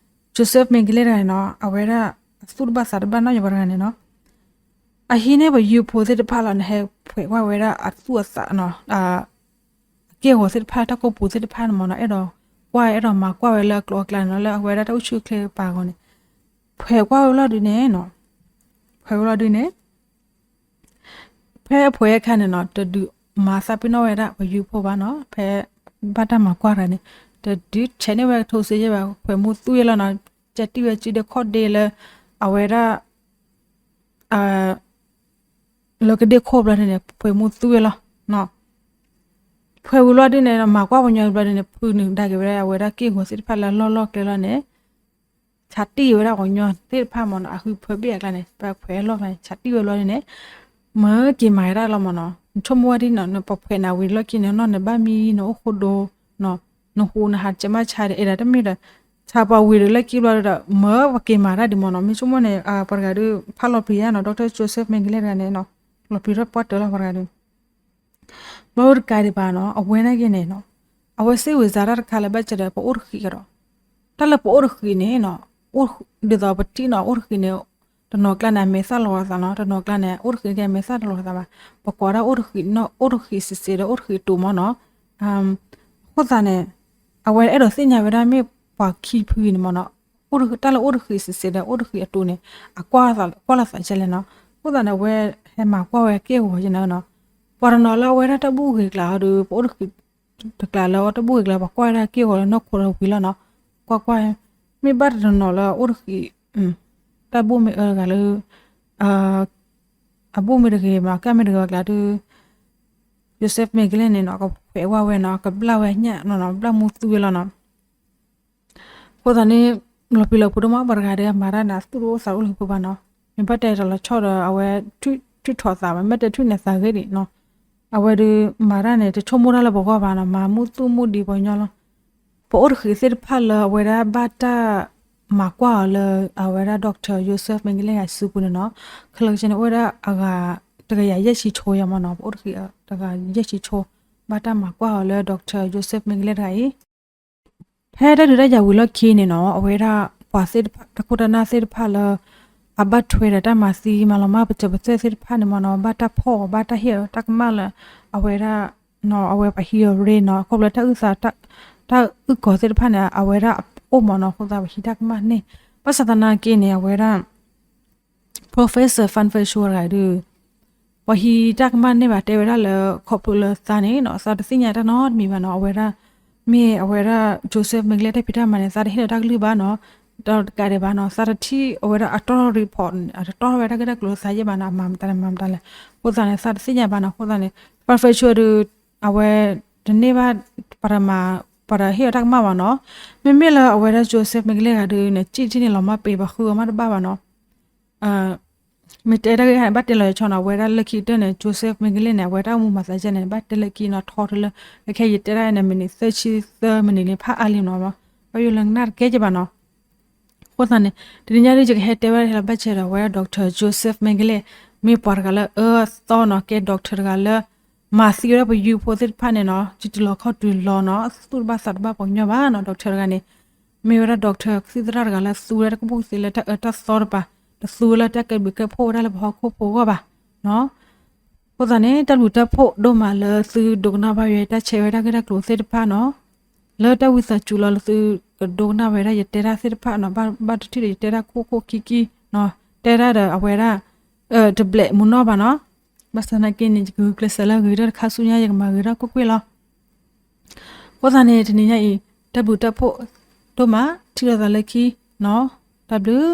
Joseph Mengele တဂၤန့ၣ်နီၤ အဝဲဒၣ်အသူၣ်တဘၣ်သးတဘၣ်နီတမံၤတဂၤန့ၣ်နီၤ, အဟံးန့ၢ်ပယုၢ်ဖိသ့ၣ်တဖၣ်လီၤန့ၣ် ဟဲဖှဲးကွၢ်ဝဲဒၣ်အသူၣ်အသးနီၤ, အက့ၢ်အဂီၤသ့ၣ်တဖၣ်တၢ်ကိၢ်ပူၤသ့ၣ်တဖၣ်န့ၣ်မ့ၢ်နီၤ, အဲၣ်ဒိးကွၢ် အဲၣ်ဒိးမၤကွၢ်ဝဲလၢအကျိၤအကျဲန့ၣ်နီၤ, လၢအဝဲဒၣ်တၢ်အိၣ်ဆူၣ်အိၣ်ချ့ပာ်အဂီၢ်န့ၣ်, ဖှဲးကွၢ်ဝဲလီၤဒုန့ၣ်နီၤ, ဖှဲးဝဲလီၤဒုန့ၣ် ဖဲအဖှဲးအခါန့ၣ်နီၤ တဒုးမၤသးပ့ၤနီၣ်ဝဲဒၣ်ပယုၢ်ဖိဘၣ်နီၤ, ဖဲဘၣ်တၢ်မၤကွၢ်တဂၤန့ၣ် တဒုးဆဲးန့ၢ်ဝဲထိစ့ယဲၢ်ဘၣ်, ဖှဲးမူသူယဲၢ်လီၤနီၤ, ကဲတံၢ်ဝဲစုဒ့ခိၣ်ဒ့လၢ အဝဲဒၣ် လၢကဒ့ခိၣ်ဘျီဒုန့ၣ် ဖှဲးမူသူယဲၢ်လီၤ, ဖှဲးဝံၤလီၤဒုန့ၣ် မၤကွၢ်ပှၤကညီဘျီဒုန့ၣ် ဖုနုာ်ဒါက့ၤဝဲဒၣ်အဝဲဒၣ်က့ၢ်ဂီၤသ့ၣ်တဖၣ်လၢအလီၢ်လီၢ်ကျဲလီၤန့ၣ် ဆးတံၢ်ဝဲဒၣ်ပှၤကညီသ့ၣ်တဖၣ်မ့ၢ်နီၤ, အဃုဖၢဘ့ၣ်အကျါန့ၣ် ပှဲၤလီၢ်ကျါန့ၣ် ဆးတံၢ်ဝဲလီၤဒုန့ၣ် မၢက့ၤမၤဝဲဒၣ်လီၤမ့ၢ်နီၤ, နဆိကမိၣ်ဝဲဒ်နီၤ နပှဲၤနၤဝံၤလီၢ်ခံန့ၣ်နီၤ နဘၣ်မံနီၤအိၣ်ဃိဒိ နဟူးနဟးကမၣ်ဆါဒီး အဲၣ်ဒိးတမ့ၢ်ဒီး ဆးပှၤဝံၤဒီးလၢခံဘျီဒီး မၢပက့ၤမၤတၢ်ဒ်မ့ၢ်နီၤ, မ့ၢ်ဆိကမိၣ်န့ၣ် ပှၤတဂၤဒုး ဖးလီၤပျံၤယါနီၤ, Doctor Joseph Mengele တဂၤန့ၣ်နီၤ လီၤပျံၤထီၣ်ပှၢ်တၢၢ်လီၤပှၤတဂၤဒုး ဘၣ်အိၣ်တကးဒံးဘၣ်နီၤ အဝဲနာ်က့န့ၣ်နီၤ အဝဲစ့ဝံၤစါတၢ်တခါလၢဘၣ်စၢၤဒီး ပအိၣ်တဃံးကဒီး, တၢ်လၢပအိၣ်တဃံးန့ၣ်နီၤ ဒ်သိးပထံၣ်နီၤ အိၣ်တဃံးန့ၣ် တနီၤကျါန့ၣ် အမဲာ်သၣ်လီၤသးနီၤ, တနီၤကျါန့ၣ် အိၣ်တဃံးကဲအမဲာ်သၣ်တလီၤသးဘၣ်, ပကိးဒၣ်အိၣ်တဃံးနီၤ အိၣ်တဃံးစ့စ့ဒီး အိၣ်တဃံးအတိၤမ့ၢ်နီၤ, အဃိသတးန့ၣ် အဝဲအဲၣ်ဒိးသ့ၣ်ညါဝဲဒၣ်မ့ၢ်ပှၤခံဖုန့ၣ်မ့ၢ်နီၤ, တၢ်လၢအိၣ်တဃံးစ့စ့ဒီး အိၣ်တဃံးအတိၤန့ၣ် အကွၢ်လိာ်သးကဲလဲၣ်နီၤ, အဃိသတးန့ၣ် အဝဲဟဲမၤကွၢ်ဝဲက့ၢ်ဂီၤကဲနီၤ, ပှၤတနီၤလၢအဝဲဒၣ်တၢ်ဘူၣ်ဂ့ၤကျါအီၤဒီး ပအိၣ်တဃံး တကျါလၢအတဘူၣ်ဂ့ၤကျါ ပှၤကွၢ်ဝဲဒၣ်က့ၢ်ဂီၤလၢနီၢ်ခိဒီးဝံၤလီၤနီၤ, ကွၢ်ကွၢ် မ့ၢ်ဘၣ်တနီၤနီၤလၢအအိၣ်တဃံး တၢ်ဘူၣ်မ့ၢ်အၢတဂၤလၢ အဘူၣ်မ့ၢ်တဂ့ၤမး ကဲမ့ၢ်တဂ့ၤအကျါဒုး Joseph Mengele န့ၣ်နီၤ ကဖှဲးဝဲဝဲနီၤ ကဘျၣ်ဝဲညၣ်နီၤ ဘျၣ်မူသူဝဲလီၤနီၤ အဃိသတးန့ၣ် လီၤပျံၤလီၤဖုးဒိၣ်မး ပှၤတဂၤဒီးအမၤတၢ်န့ၣ် အသူၣ်တအိၣ်သးတအိၣ်လၢပှၤဘၣ်နီၤ, မ့ၢ်ဘၣ်တဲတလီၤဆီဒီး အဝဲထုးထီၣ်သးဘၣ် မ့ၢ်တဲထုးန့ၢ်သးဂ့ၤဒံးနီၤ, အဝဲဒုးမၤတၢ်န့ၣ် တဆိကမိၣ်တၢ်လၢပဂီၢ်ဘၣ်နီၤ မၤမူသူၣ်မူဒံးပှၤကညီလီၤ, ပအိၣ်တဃံးသ့ၣ်တဖၣ်လၢအဝဲဒၣ်ဘၣ်တၢ်မၤကွၢ်အီၤလၢ အဝဲဒၣ် Doctor Joseph Mengele အစုပူၤန့ၣ်နီၤ, ခဲလၢာ်ကဆ့န့ၣ် အိၣ်ဝဲဒၣ်အဂၤ တကယၤယဲၢ်ဆံဆိယါမ့ၢ်နီၤ, ပအိၣ်တဃံးတဂၤယဲၢ်ဆံဆိ ဘၣ်တၢ်မၤကွၢ်အီၤလၢ Doctor Joseph Mengele တဂၤအံၤ ဖဲတၢ်ဒုးတၢ်ယၤဝံၤလီၢ်ခံန့ၣ်နီၤ အဝဲဒၣ် ပှၤသ့ၣ်တဖၣ် တခိၣ်တၢ်နၢ်သ့ၣ်တဖၣ်လၢ အဘၣ်ထွဲဒီးတၢ်မၤသံမၤလီၤမၢ်ပစၢၤပသွဲၣ်သ့ၣ်တဖၣ်န့ၣ်မ့ၢ်နီၤ ဘၣ်တၢ်ဖီၣ်အီၤ ဘၣ်တၢ်ဟ့ၣ်အီၤတၢ်ကမၣ်လၢ အဝဲဒၣ် အဝဲပှၤဟံးအီၤရ့နီၤ ခီဖျိတၢ်အုၣ်သး တၢ်အုၣ်ကီၤသ့ၣ်တဖၣ်န့ၣ် အဝဲဒၣ်အိၣ်မ့ၢ်နီၤ အဃိသတးပှၤဟံးတၢ်ကမၣ်န့ၣ် ဘၣ်ဆၣ်သနာ်က့န့ၣ် အဝဲဒၣ် Professor Fang Fenghui တဂၤဒုး ပှၤဟံးတၢ်ကမၣ်န့ၣ်ဘၣ်တဲဝဲဒၣ်လၢ ခီဖျိလၢသးန့ၣ်နီၤ သးတသ့ၣ်ညါတၢ်နီတမံၤဘၣ်နီၤ အဝဲဒၣ် မ့ၢ်အဝဲဒၣ် Joseph Mengele တၢ်ဖံးတၢ်မၤန့ၣ် သးတဟ့ၣ်လီၤတၢ်ကလုၢ်ဘၣ်နီၤ ဒီးတကးဒံးဘၣ်နီၤ သးတထံၣ်အဝဲဒၣ်အတီၢ် report အတတီၢ်ထီၣ်ဝဲတၢ်ဂ့ၢ်တၢ်ကျိၤလၢသးယဲၢ်ဘၣ်နီၤ အမၤမတၤလဲၣ်မၤမတၤလဲၣ် အဃိသတးန့ၣ် သးတသ့ၣ်ညါဘၣ်နီၤ အဃိသတးန့ၣ် Fang Fenghui ဒုး အဝဲ တန့ၢ်ဘၣ်ပထမ ပှၤတဟ့ၣ်အီၤတၢ်ကမၣ်ဘၣ်နီၤ. မ့မ့ၢ်လၢအဝဲဒၣ် Joseph Mengele တဂၤဒီးန့ၣ် စံၣ်ထံၣ်န့ၣ်လီၤမၢ်ပ့ၤ ပှၤဃုအီၤမးတဘၣ်ဘၣ်နီၤ. မ့ၢ်တဲတၢ်ဂ့ၢ်ဟါန့ၣ် ဘၣ်တဲလီၤယဆီနီၤ, အဝဲဒၣ်လၢခံကတၢၢ်န့ၣ် Joseph Mengele န့ၣ် အဝဲဒၣ်အိၣ်မူမၤသးဒ်န့ၣ် ဘၣ်တဲလၢခံနီၤ ထီထီလၢ ခဲအံၤယတဲဒၣ်န့ၣ် မံးနံးသၢဆံသၢမံးနံးန့ၣ် ဖးအါလံနီၤ, ဘၣ်ယိၣ်လၢကနၣ်တကဲကဲဘၣ်နီၤ. အဃိသတးန့ၣ် တနံၤညါဒ်ယကဟဲတဲဝဲဒၣ်လၢဘၣ်ဆဲးဒီး အဝဲဒၣ် Doctor Joseph Mengele မ့ၢ်ပှၤတဂၤလၢအၢအသီနီၤ, ကဲ doctor တဂၤလၢ မၤသံဝဲဒၣ်ပယုၢ်ဖိသ့ၣ်တဖၣ်န့ၣ်နီၤ, စုတုၤလီၤခီၣ်တုၤလီၤနီၤ, သူၣ်တဘၣ်သးတဘၣ်ပှၤကညီဘၣ်နီၤ, doctor တဂၤန့ၣ် မ့ၢ်ဝဲဒၣ် doctor ကသံၣ်သရၣ်တဂၤလၢသူဝဲဒၣ်တၢ်ကပိာ်ကသ့လၢတၢ်အၢတၢ်သီတပၤ, တသူဝဲလၢတၢ်ကဲဘျုးကဲဖှိၣ်ဝဲဒၣ်လၢပဟီၣ်ခိၣ်ဖိအဂီၢ်ဘၣ်နီၤ. အဃိသတးန့ၣ် တၢ်ဘျုးတၢ်ဖှိၣ်ဒိၣ်မးလၢသုဒိကနၣ်ဘၣ်ယဲ တၢ်ဆဲးဝဲဒၣ်ဂ့ၢ်တၢ်ကျိၤသ့ၣ်တဖၣ်နီၤ, လၢတၢ်ဝံသးစူၤလီၤလၢသုကဒိကနၣ်ဝဲဒၣ်ယတဲဒၣ်သ့ၣ်တဖၣ်နီၤ, ဘၣ်တထံၣ်ဒီးယတဲဒၣ်ခိၣ်ခိၣ်ခံခံနီၤ, တဲဒၣ်ဒီးအဝဲဒၣ် တဘျဲးမူနီၢ်ဘၣ်နီၤ. ဘၣ်ဆၣ်သနာ်က့န့ၣ် ယကဂုာ်ကျဲးစၢးလၢအဂ့ၤကတၢၢ်တခါဆူညါ ယကမၤဂ့ၤထီၣ်ကွ့ၢ်ကွ့ၢ်လီၤ. အဃိသတးန့ၣ် တနံၤညါအံၤ တၢ်ဘျုးတၢ်ဖှိၣ်ဒိၣ်မး ထံၣ်လိာ်သးလၢခံနီၤ, တၢ်ဘျုး